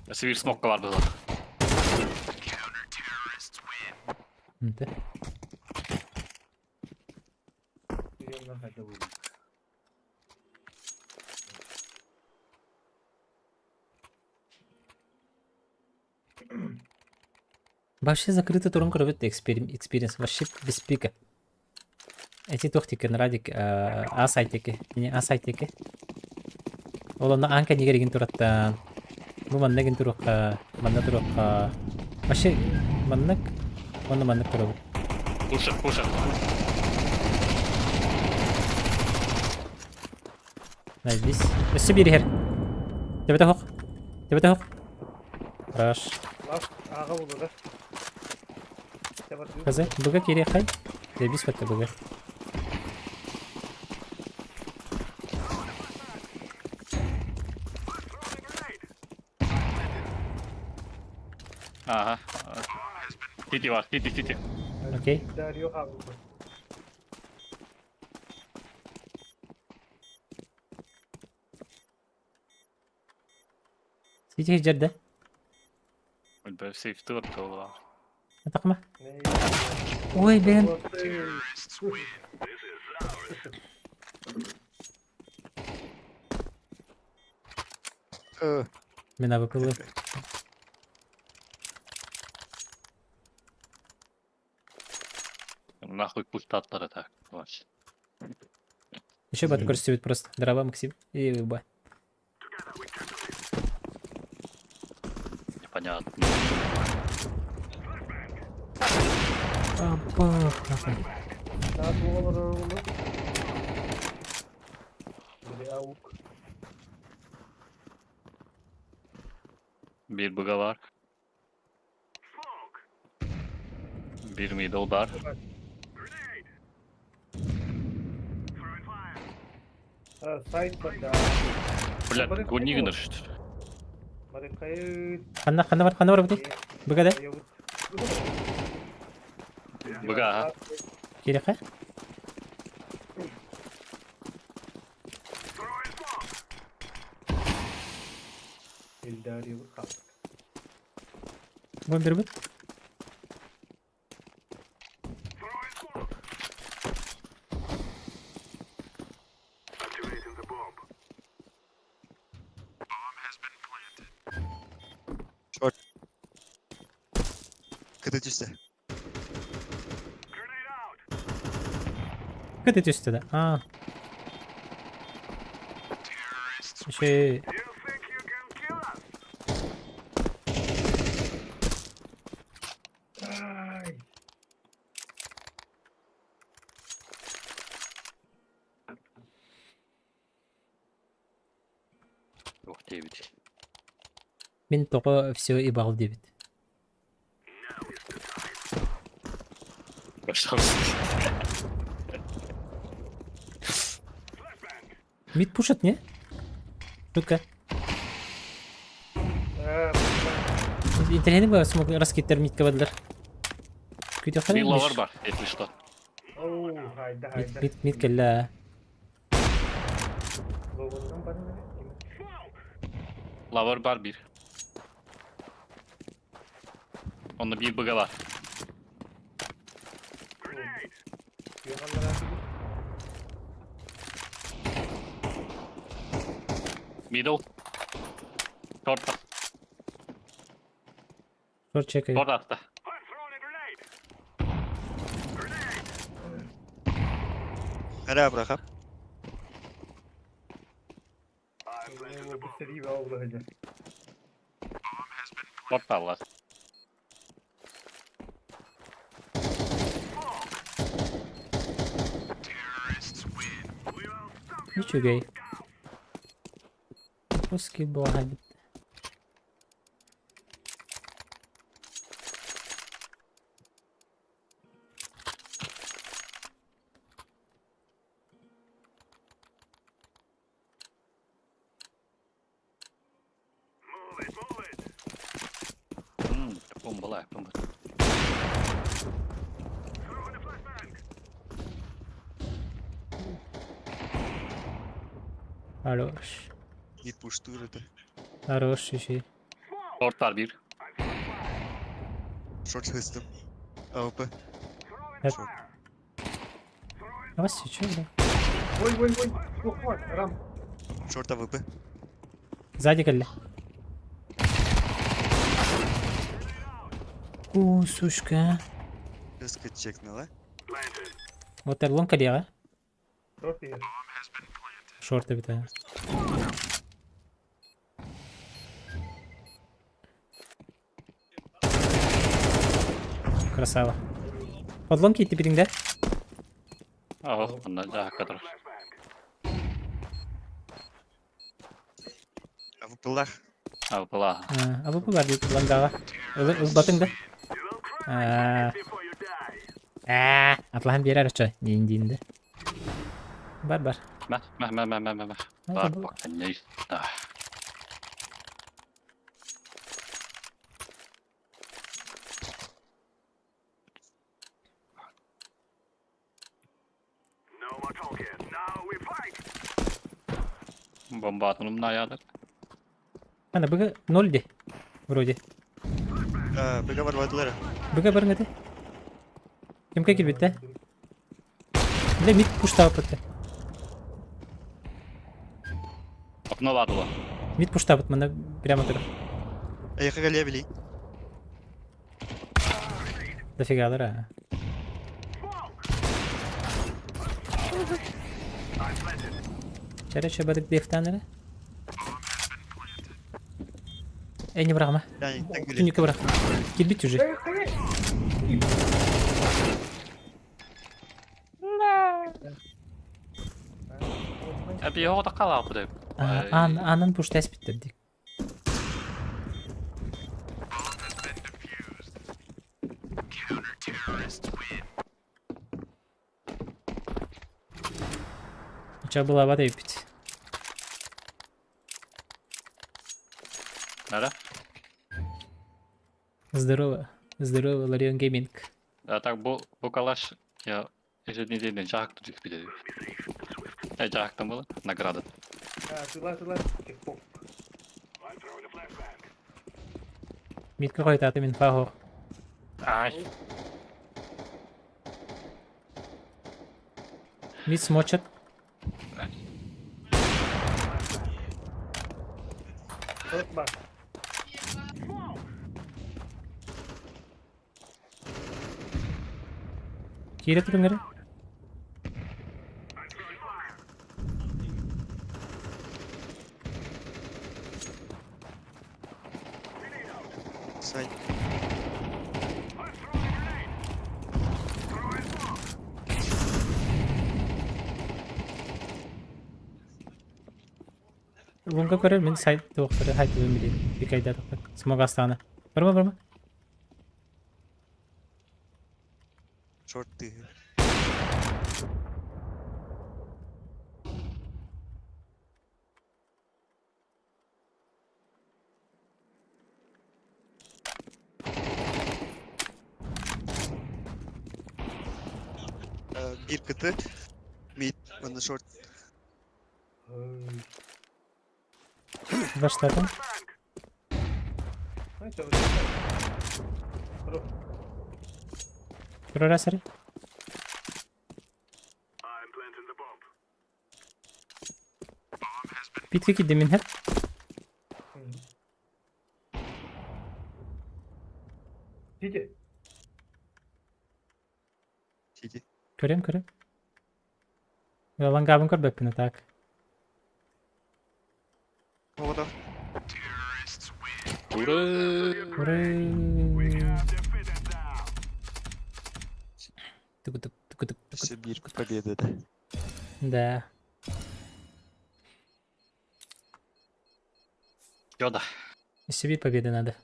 Өссө биир смокка бар быһылаах. Нте. Вообще закрытый турун көрөбүт experience вообще без пика. Эти туох тиккен Радик А сайтеки. Не А сайтеки. Ол онно аан кэннигэр игин тураттан. Бу манна игин туруохха, манна туруохха. Вообще маннык уонна маннык турабыт. Пуша, пуша. Найдись. Өссө биир иһэр. Төбөтө оһох. Төбөтө оһох. Раш. Лас аҕа булура. Казы, быга кириэххэй. Дебис бэтте быга. Ага. Тити бар, тити, тити. Окей. Дарио хаалбыт. Сити дьэрдэ. Өлбө сейфти бар буолла. Атахма. Ой, бен. Мин АВП-лы. Нахуй пультаттар это. Еще бы көрсөбүт просто. Дрова Максим. И Б. Непонятно. Апа, нахуй. Bir buga var. Bir middle bar. Сайт банда. Бля, гони гыныр Ханна, ханна бар, ханна бар бутый. Быга да. Быга, ага. Кириэхэ. Бомбер бит. Кыты түстэ. Кыты түстэ да. А. Еще Ух диэбит. Мин тоҕо все ебал диэбит. Мид пушат, не? Шутка. Интеллигент было смог раскиттер мидка бадлар. Күтө Bir lower бар, если что. Мид мид мид кэллэ. Lower бар bir. Онно биир быга бар. Middle. Short. Short чекаю. Short attı. Nereye bırakam? Bu seri bir av bırakacağım. Short allar. Үчүгэй. Узкий буолан Bombalar, bomba. Хорош. Bir push durdu. Хорош şey. Short var bir. Short hızlı. AWP. Evet. Short. Вася, чё, бля? Ой, ой, ой. Туох баар, рам. Short AWP. Сзади кэллэ. О, сучка. Hız kaçacak ne la? Вот эрлон коллега. Short иһэр. Шорты битая. Красава. Подломки ты да? Oh, bunlar daha kadar. AWP'lar. Avla. А bu var bir лангаға. Ылбатың да? А, а, Атлаһан биэрэр очо диин диинде. Бар бар. Meh, meh, meh, meh, meh, meh, meh. Hadi Var bu- bak ne ah. Bomba atılımın ayağıdır. Ана быга ноль де. Вроде. Быга бар бадылар. Быга бар ngati. Кимке килбитте? Биле мид пуштаапыт. Okno vardı ulan. Мид пуштаапыт мына прямо тур. Ayaka geliyor bile. Дофигалар а. Чара бадык дефтанere. Эй, не бырахма. Yani tek bile. Түнүккэ бырах. Килбит уже. Abi yok da kal abi de. Ан, анын пуштас биттер дик. Ча была вода пить. Nere? Здорово. Здорово, Ларион Гейминг. Ya tak bu kalaş ya ne değil cahak tutuk bir dedi. E cahaktan bu nagrada. Тыла, тыла. Тихо. Митка қойтаты мен фахор. Ay. Мид смочат. Short баар. Кире түріңгері. Say. Лунга көрер, мен сайт тоқтыры хайт өмірі. Бикайда тоқтыр. Смог астаны. Барма, барма. Short diyor. Bir kıtı mid on the short. Ой. Баштатын. Знаете, вот это. Көрөр әсірі. Битке кидде мен хәп. Мгм. Сити. Көрөм, көрөм. Лангаабын көрбөппүн а так. Оҕото. Ура! Ура! Тук-тук, тук-тук, тук-тук. Өссө биир победа да. Да. Йода. Өссө биир победа надо.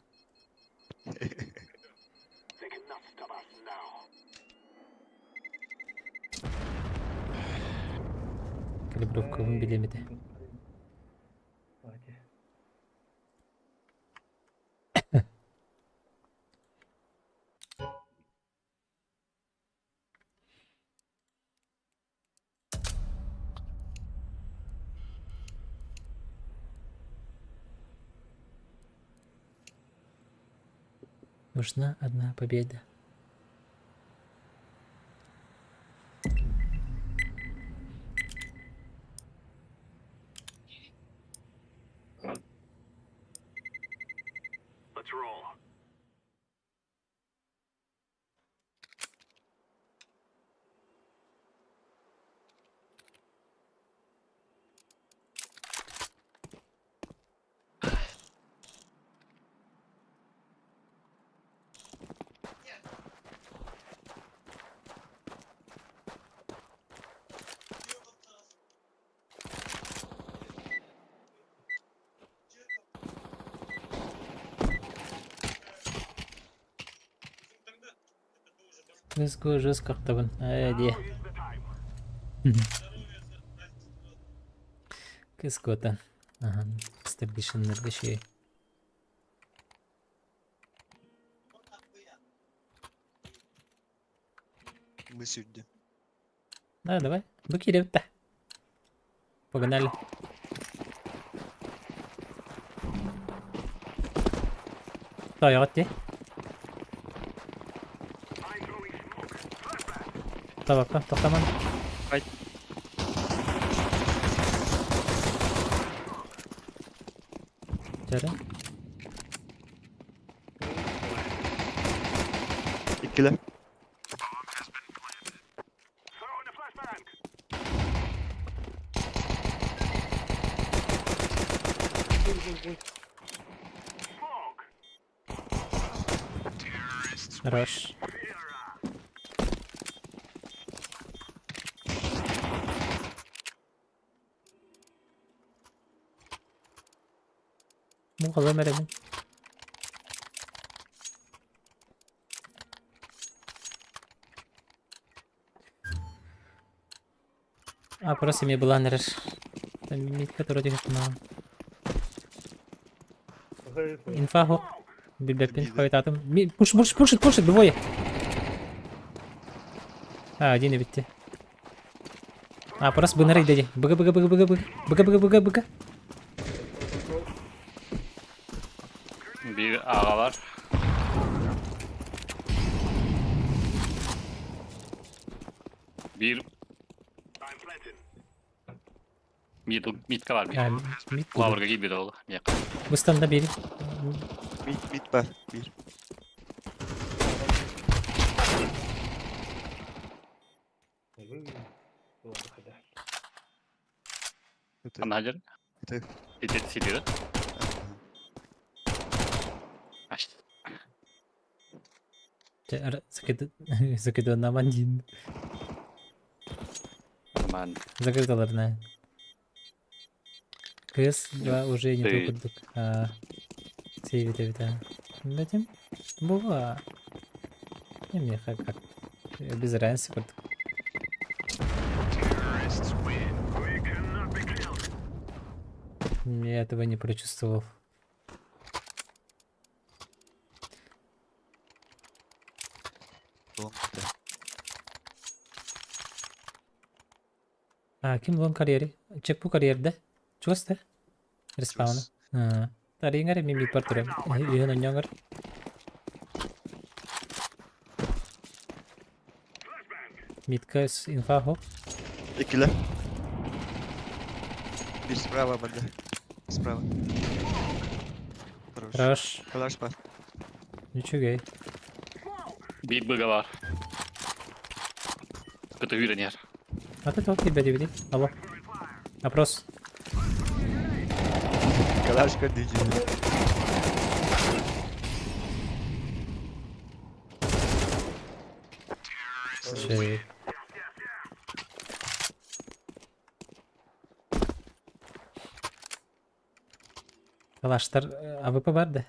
Калибровкабын билиэм этэ. Давайте. Нужна одна победа. Let's roll. Жестко, жестко ахтабын. Ээ, дии. Кыскота. Ага. Стабишеннерге шей. Мы сегодня. Да, давай. Бу киирэбит. Погнали. Тойоҕут дии. Табакка, тохтомон. Ай. Чары. Иккилэр. Хорош. Бу халам эрэбин. А, просто мне была нереш. Там митка вроде как на. Инфа хо. Билбэппин хойутаатым. Пуш, пуш, пушит, пушит, двое. А, один эбит. А, просто бынарый дядя. Бг, бг, бг, бг, бг. Бг, бг, бг, бг. Биир аҕа баар. Биир мид мидка баар биир. А, мид. Лаврга киирбит ол. Миэхэ. Быстанда биир. Мид, мид баар. Биир. Это, Ханна сылдьар? это. Ити сидире. Ага. Аш. Закидывай один. Нормально. Закрыталарная. КС-2 уже не Ты. то курдук. Сейвит это. Этим бува. Не мне как как. Без разницы курдук. Я этого не прочувствовал. Long, да. А, ким лон карьере? Чек бу карьерде. Чугас да? Респауна. Чугас. Тариңар ми мид бар турам. Үйөн оньоңор. Мидка инфа хоп. Иккилэр. Биир справа банда. Справа. Хорош. Хорош. Калаш баар. Ничего. Биир быга баар. Кыты үүрэн иһэр. Аты тоқ киирбэтибитий? Алло. Опрос. Калаш көрдүү. Слушай. Калаштар АВП бар да?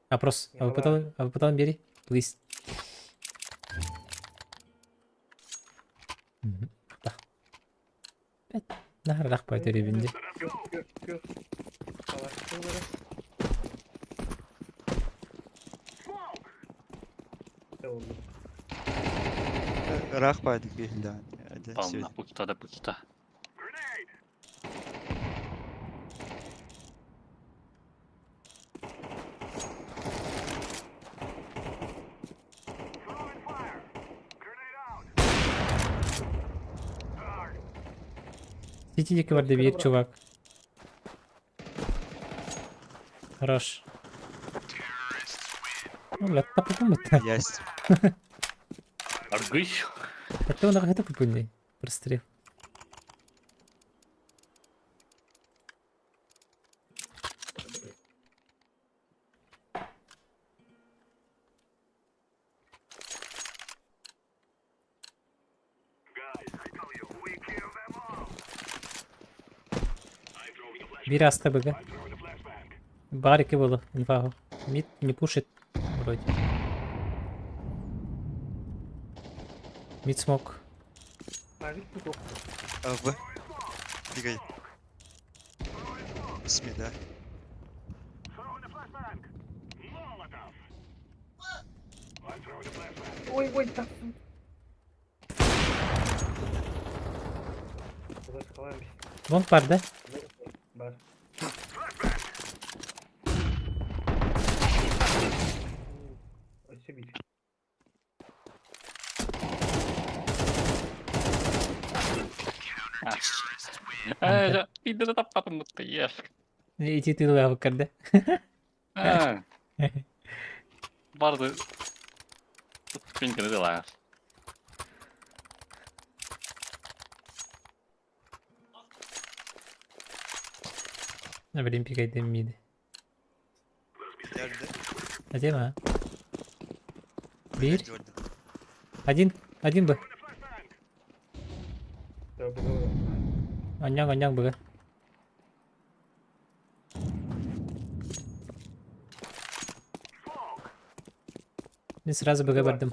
Опрос. АВП-тан бери. Please. Нахарах потеребин ди. Көр, көр, көр. Калаш бара. Oldu. Ыраах баайдык биһилдээн. Пална пуста да пуста. Сити диэки барда биир чувак. Хорош. Ну, бля, таппытым Есть. Аргый. Это он это попульный прострел. Биир аста быга. Барики было, инфа. Мид не пушит вроде. Мид смог. А В. Бегай. СМИ, да? Ой, ой, так. Вон пар, да? Бар. Өссө биир. Ээ, биирдэ да таппатым бутта. Yes. Ити тылы да? Аа. Барды. Пинкene дела. На блин, пикай мид. Nerede? А тема? Биир. Jordan. Один. Один бы. Да, было. Анняк, анняк быга. Мен сразу быга бардым.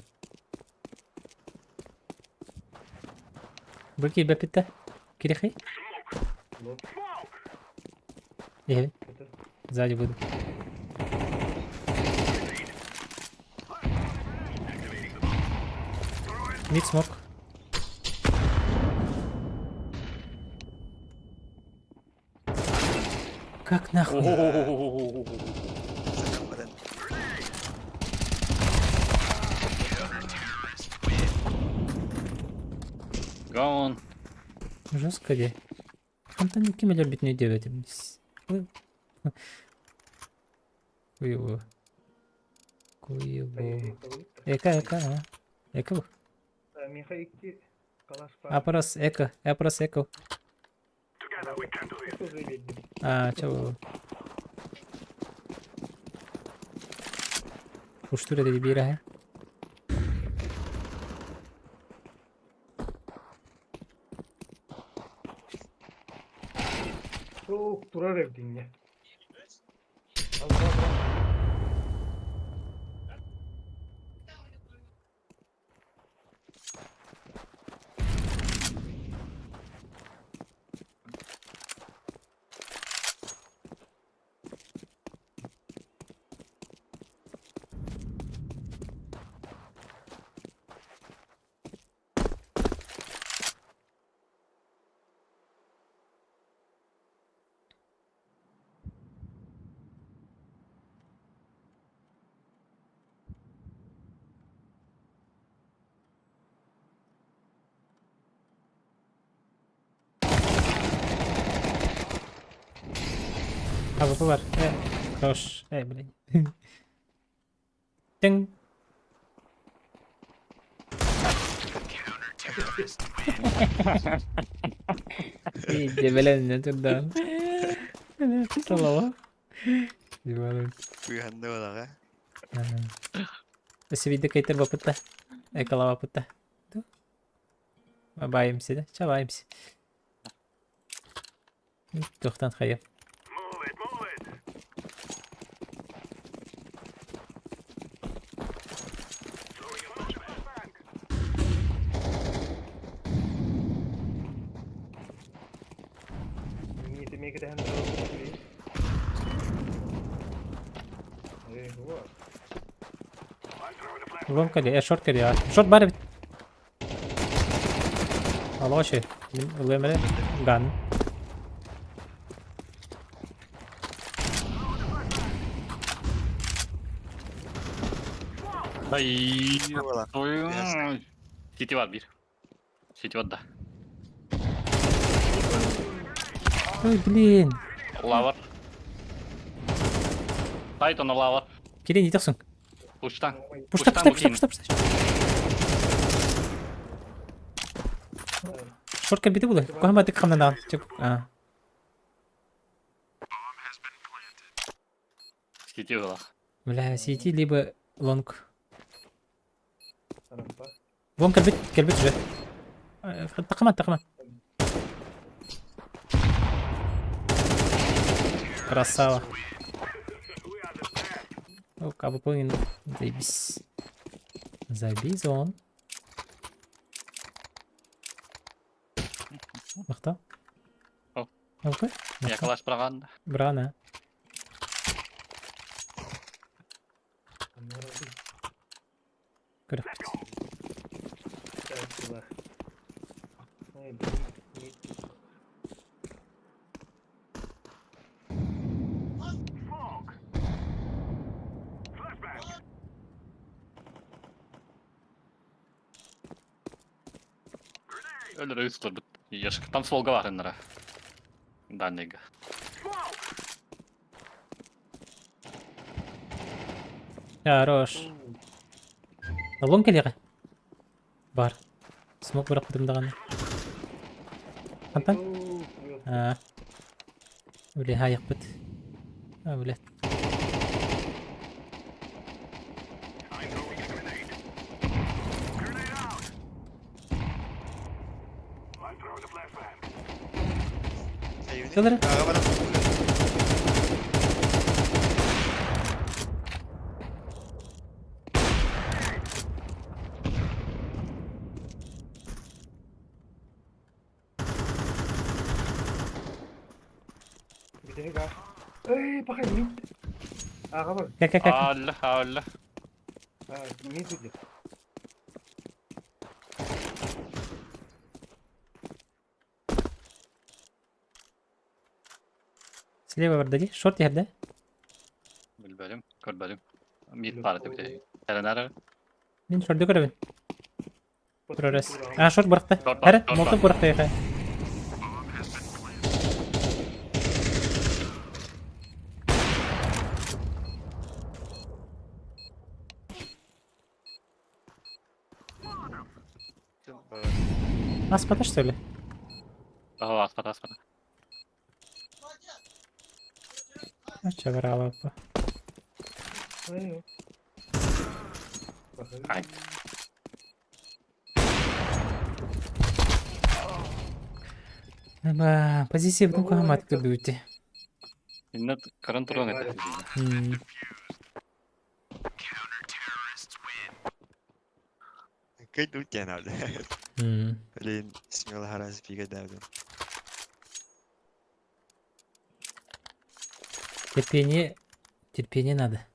Бу киирбэппит Кирихи? Ну, Иһэбин. это. Сзади буду. Мид смог. Как нахуй? Sakın Gone. Жестко де. Там там ким любит не делать. Хуево. Хуево. Эка, эка, а. Эка. Миха икки калаш бар. Апрос, эко, апрос, эко. Тоже видно. А, чего? Уштура dedi bir ha. Çok durar evdin ya. Al, al, al. AWP var. E, koş. E, блин. Тың. Иди, блин, не туда. Слава. Кыһанна балаҕа. Өссө кейтер бапытта. Экала бапытта. Баайымсы да, чабаайымсы. Туохтан хайа. Move it, move it. Throwing a flashbang. Need to make it a hand please. Hey, what? I'm throwing a flashbang. Лом кали, шорт кали, а. Шорт бар бит. Алло, че. Мин ылыам эрэ. Ган. Ай, Буола. твою. Сити бар биир. Сити бар да. Ой, блин. Лавр. Сайт оны лавр. Кирин, не тахсың. Пуштан. Пушта, пушта, пушта, пушта, пушта. Шорт кэлбитэ буолуо. Куһаҕан хамнанаан. А. Сити была. Бля, сити либо лонг. Рампа. Вон кэлбит, кэлбит уже. Тахма, тахма. Красава. О, КВП заебись. Забизон. Махта? О. Окей. Я калаш быраҕан. Брана. Көрөхпүт. Так, сюда. Эй, блин, mid. Smoke. Flashbang. Өлөр үс турбут. Яшка. Там сволга бар ыннара. Дальныйга. Smoke. Хорош. Лонг кэлиэҕэ. Бар. Смок бырахпытым даҕаны. Хантан? Oh, А. Бля, хайахпыт. А, бля. I'm throwing a grenade. Grenade out. I'm throwing a flashbang. Кэлэр. Аҕа баран. Где га? Эй, пока mid. Аҕа бар. Кэ кэ кэ. Алла, алла. А, mid где? Слева бар дади. Шорт ярда. Билбэтим, көрбөтүм. Мид бар этэ бите. Эрэнэр. Мин шорду көрөбүн. Турарас. А, шорт бырахта. Шорт бар, Эрэ, шорт молотов бар. бырахта яха. Аспата, что ли? Ага, аспата, аспата. А, чабрала. Эй, Ай. Ба, позиция бутун кухамат көрдүүти. Иннет көрөн туран этэ. Кайт утен алды. Блин, смело гараз пига дәвдем. Терпение, терпение надо.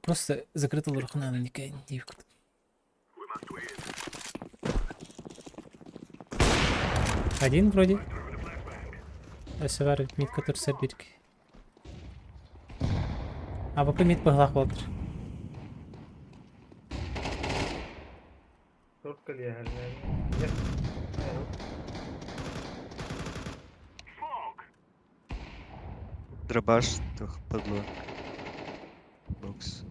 Просто закрытый руку надо никакая не We must win. Один вроде. Throwing a flashbang. Өсө мид который бирк. А АВП мид быһыылаах буолтар. Шорт кэлиэ, Smoke. Дробаш, тух, падло. Бокс.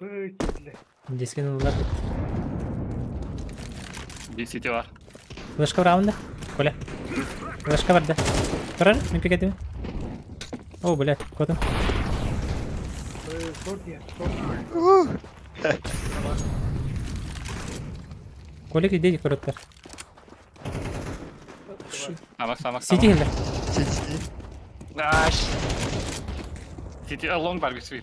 Киирдилэр. Дискин ыллар. Bir city var. Флешка раунда. Коля. Флешка барда. Турар, мен пикетим. О, блядь, котом. Short diye. Short. Коля иди короттар. Самак самак Сити самак. хилдер. City. Nice. City long var bir bir.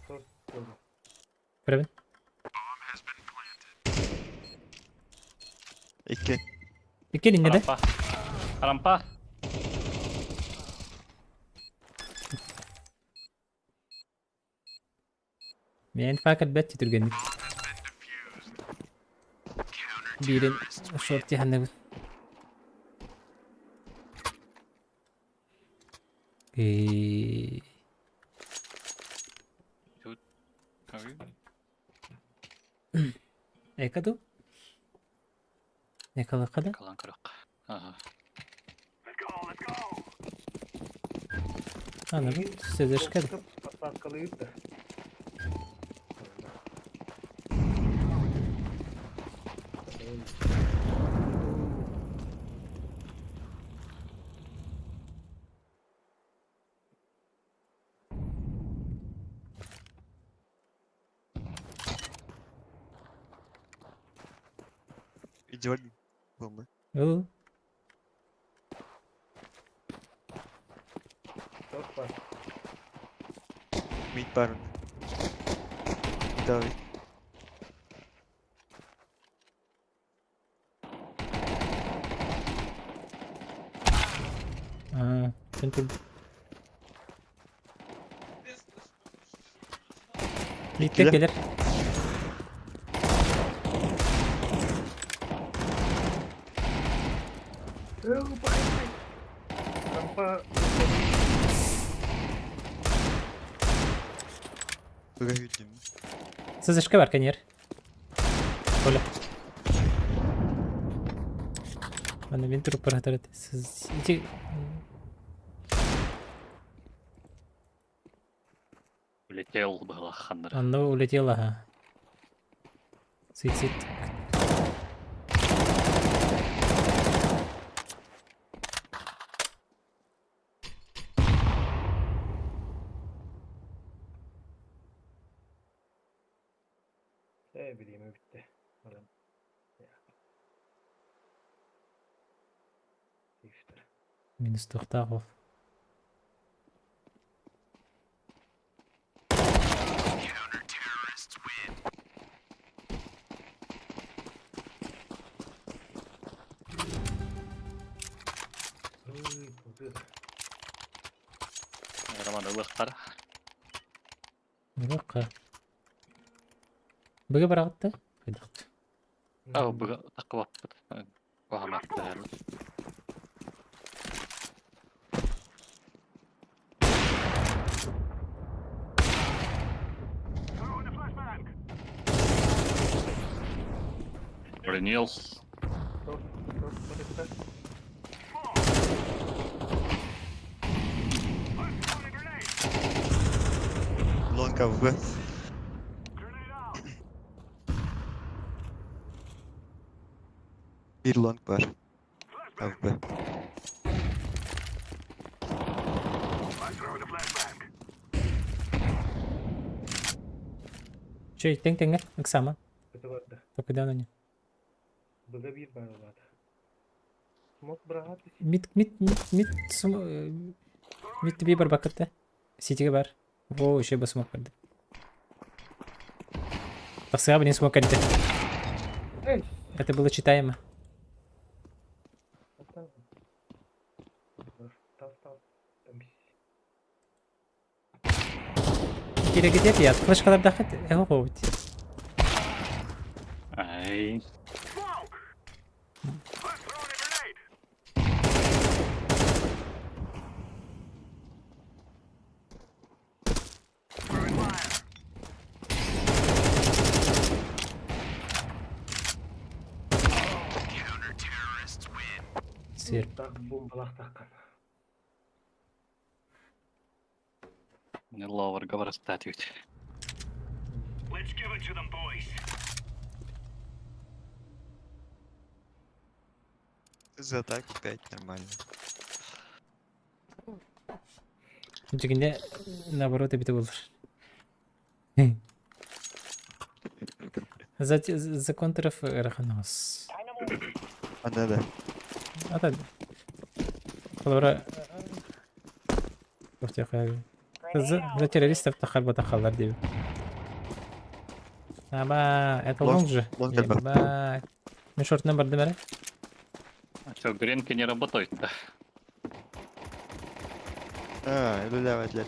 Short oldu. Көрөбүн. İki. Икки иннеде. Rampa. Rampa. Мен факел бәт түргенник. Биирин шорти ханныбыт. Э, Эка ду? Экалака да? Kalan kırık. Aha. Аны бу сөзөшкө. Посадкалıyıp da. İdeal bomba. Ол Short var. Mid var. Mid abi. Аа, тэн тур. Литтек Килер. келер. Rampa. Bug'a güldüm. СЗшка бар, каньер. Коля. Аны мен туруп баратар Сыз ити Улетел было ханнар. Оно улетело, ага. Суицид. Ne bileyim bitti. Adam. Ya. İşte. Минус тохтагов. Uy, buldu. Роман ылыктар. Бакка. Быга барагытты. Кайдакты. Ау буга такып аппыт. Вахаматты. Renewal. Short, short barıkta. Long AWP. Bir long var. AWP. Чөй, тең теңге, ыксама. Kötü vardı. Токудан они. Bıga bir var vardı. Smoke bırakat. Мид мид мид мид сум мид би бар бакытты. Ситиге бар. Во, еще бы смок барды. Тасыга блин смок кәлде. Ey. Это было читаемо. Hatta. Taf taf. Demiş. Кире где я? Флешкалар дахат. Эго бит. Ай. Сыр. Tak bombalak takkan. Ловарга барыстаат үт. Let's give it to them, boys. За так 5 нормально. Дьиҥинэ наоборот эбитэ буолар. За контров ыарахан оҕус. А, да, да. Ата Холобура За террористов тахар диэбит. Аба, это Лонг- лонг же. лонг элбэх. Ебать. Мин шортынан бардым эрэ. А что, гренки не работают-то? А, үлэлээбэтилэр.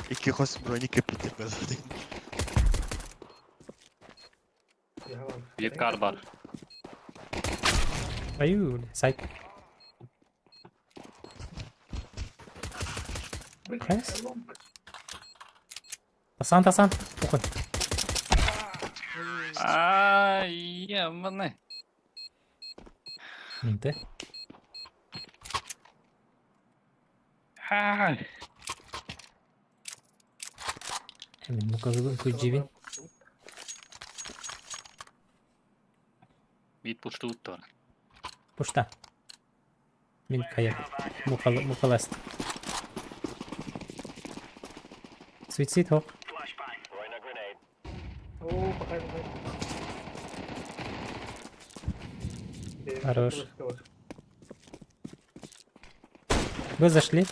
Икки хос броник кэппиттэр буолла. Биир кар бар. Аю, сайт. Хайс? Тасан, тасан. Ухуй. Ай, еманы. Нинте. Ай. Мин мукалыбын куджибин. Биит пуштуут бар. Пушта. Мин кая. Мукал мукаласт. Суицид хоп. Flashbang. Throwing a grenade. О, пока, пока. Хорош. Вы зашли.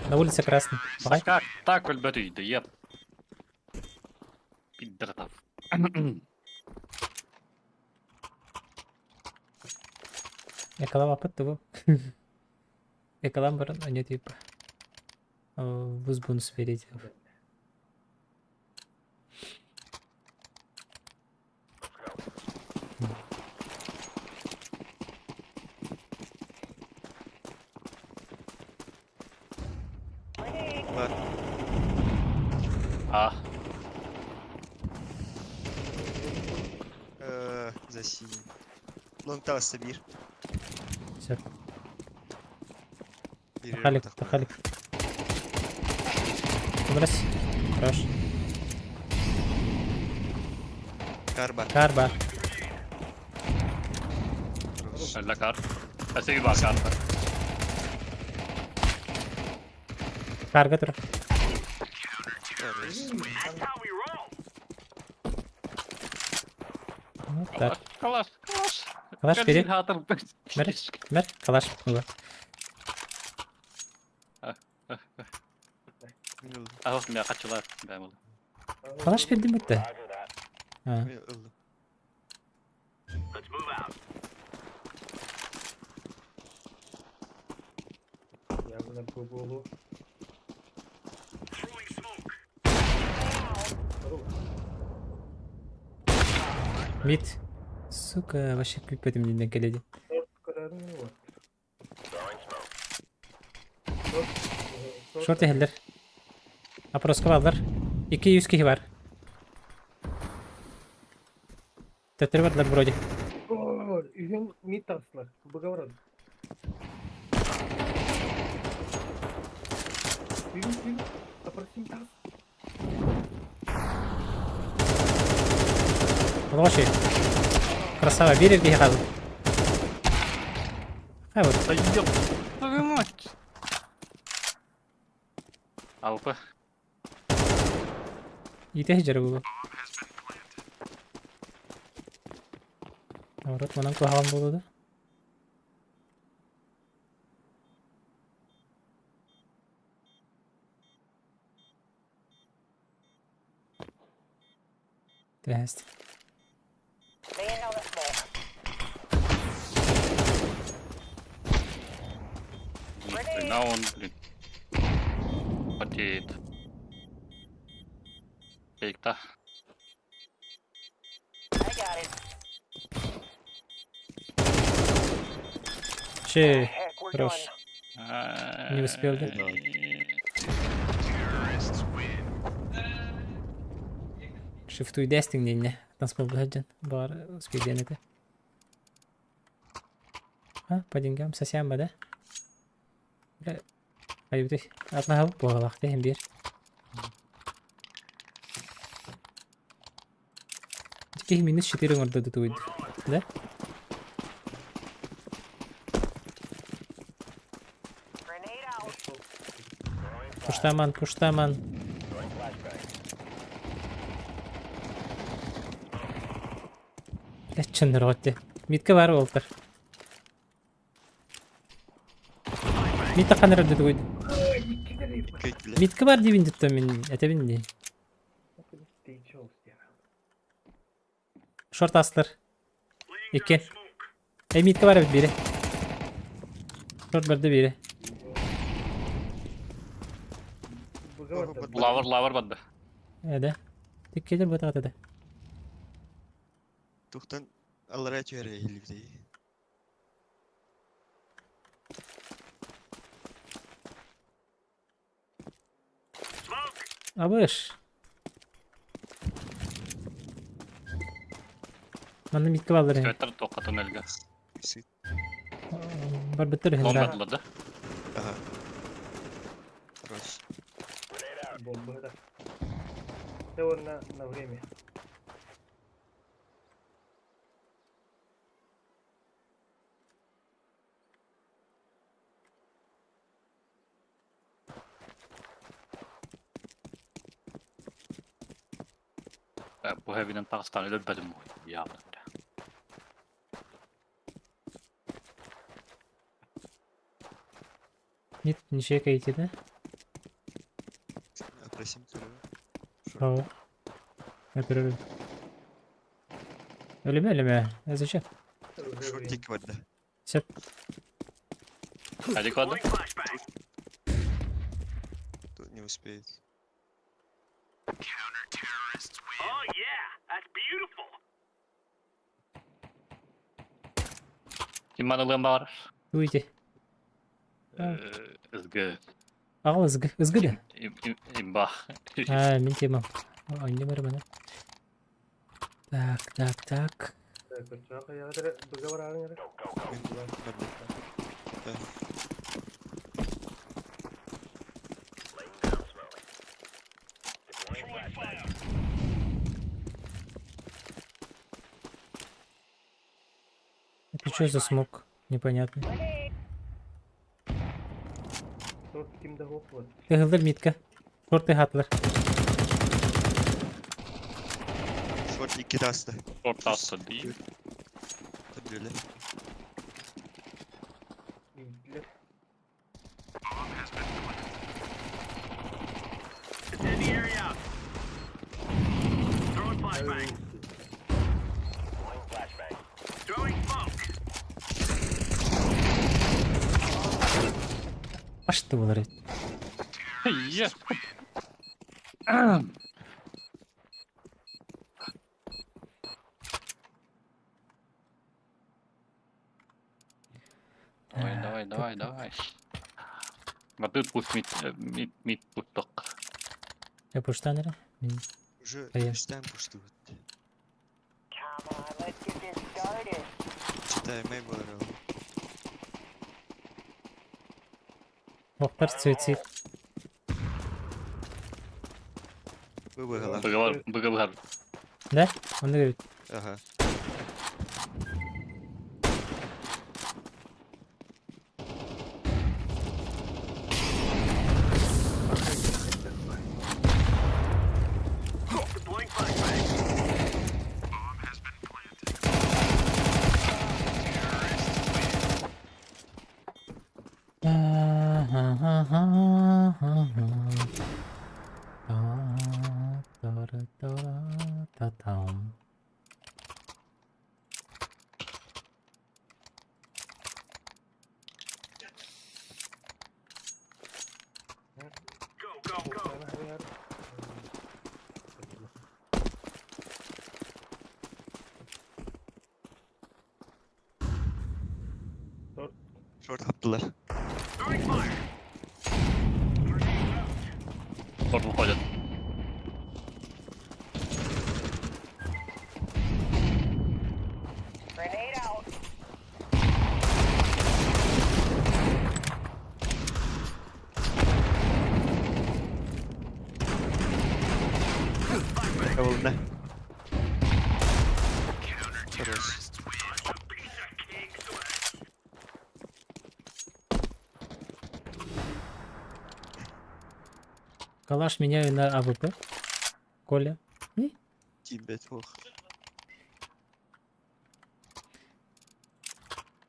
На улице красный. Давай. Как так өлбөтүйді, еп. Пиддертав. Экалава паттыбы. Экалам баран, а не типа. Вузбун спереди. Бар. А, За синий. Лонг таҕыста биир. Все. Биир Тахалик, тахпа. тахалик. Выбрось. Хорош. Кар бар. Карба. Хорош. өлө кар. Әсеги бар кар. Карга тур. Хорош. That's how we roll. Вот так. Калаш, калаш. Калаш бери. Хатыр. Бер. Бер. Калаш. Ула. Мин ыллым. Ахох мя качылар. Бәм Калаш бердим битте. А. Мин ыллым. Let's move out. Я бы на голову. Throwing smoke. Мид. Сука, вообще күппетим динен келеди. Карарын var. Шорт эхеллер. Опроска баллар. 200 киһи бар. Төттөрү бардылар вроде. Үйін мид тасылар. Бұға барады. Үйін, үйін. Опросим тас. Олоҕо Красава, биир киһи хаалла. Хай вот. Да ёб твою мать! Алпы. Ите жары бу. Наоборот, манан куһаҕан буолуо да. Тест. Ни хрена он, блин. Потеет. Фейк-то. Че, хорош. Не успел, да? Да. Шифтуйдастыҥ диэннэ. Таспалга сылдьан. Баҕар успейдиэн этэ. А, по деньгам сосямба, да? Бля, айбыты. Атнаһабыт буолалаах диэн биэр. Киһи минус 4 оҥордо тутуйду. Да? Пуштаман, пуштаман. Чыннырҕытты. Митка баар буолтар. Митта ханар дутугуйду. Митка бар диибин дутта мин этэбин дии. Шорт астылар. Икки. Эй, митка бар эбит бири. Шорт барды бири. Лавр, лавр барды. Эде. Тиккелер бу да. Тухтан аллара түһэрэ иһиллибитий. Абыш. Манна митка баллар. Көттөр тоққа туннельга. Барбыттар үһүн Бомба да. Ага. Хорош. Бомба да. Это он на время. Бу хэбинэн таҕыстаан өлөрбөтүм яабын. Нет, не чекаете, да? Опросим Кого? Я Өлүмэ, өлүмэ. Зачем? Шортик барда. Сөп. Хadi кладу. Тут не успеет. Oh yeah, that's beautiful. Ким манылыам бар? Уйди. Ызгы. Аҕал ызгы. Ызгы да? Имба. А, мин темам. Анне бар мана. Так, так, так. Барда. Это что за смок? Непонятный. Кыһыллар митка. Шорты хатлар. Шортик кидасты. Ортасы değil. Tabii Incendiary out. Throwing flashbang. Throwing smoke. Ашты болар edi. Иә. Давай, давай, давай, давай. Бардыт пусть мид, мид, мид путток. Я пуштан эрэ. Мин Уже Поехали. үстэн пуштубут. Читаемай болар ол. Охтар суицид. Быбыгала. Быгабар, быгабар. Да? Он говорит. Ага. Deploying flashbang. Та-та-та-та-там. Go, go, go. Short attılar. Throwing fire. Grenade out. Short выходит. Калаш меняю на АВП. Коля. Тиийбэт суох.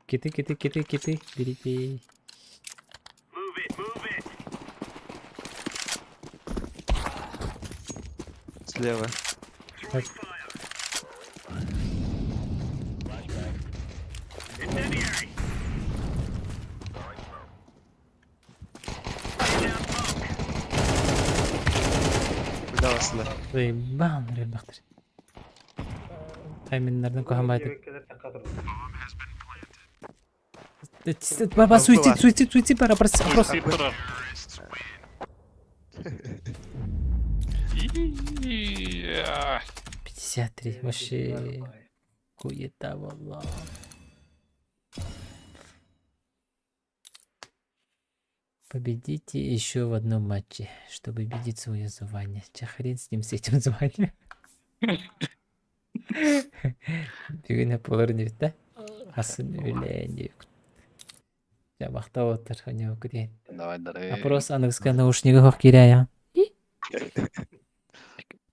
Киты, киты, киты, киты. Берите. Move it, move it. Слева. Так. Incendiary. Куда вас ла? Заебал, ребятар. Тайминнардан кухамайды. Баба, суицид, суицид, суицид, пора, просто, просто. Суицид турар. Иии, 53, вообще. Хуета, валла. Победите еще в одном матче, чтобы победить свое звание. Ча хрен с ним, с этим званием. Бүгүн болор диэбит да? Асын үлээн диэбит. Дьэ махтал оттор оньоку диэн. Давай, дары. Опрос аныгыска наушнига хоох киирээйэҕин.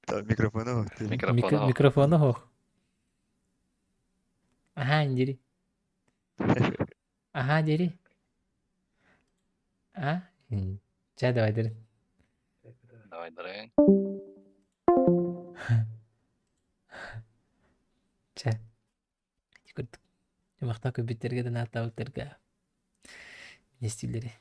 Там микрофона суох. Микрофон. Микрофона хоох. Аһаа дири. Аһаа дири. А? Чэ давай дири. Давай, дары. Чэ. Ити курдук. Махтал көрбүттэргэ да нааттаабыттарга. Минньигэс түүллэри.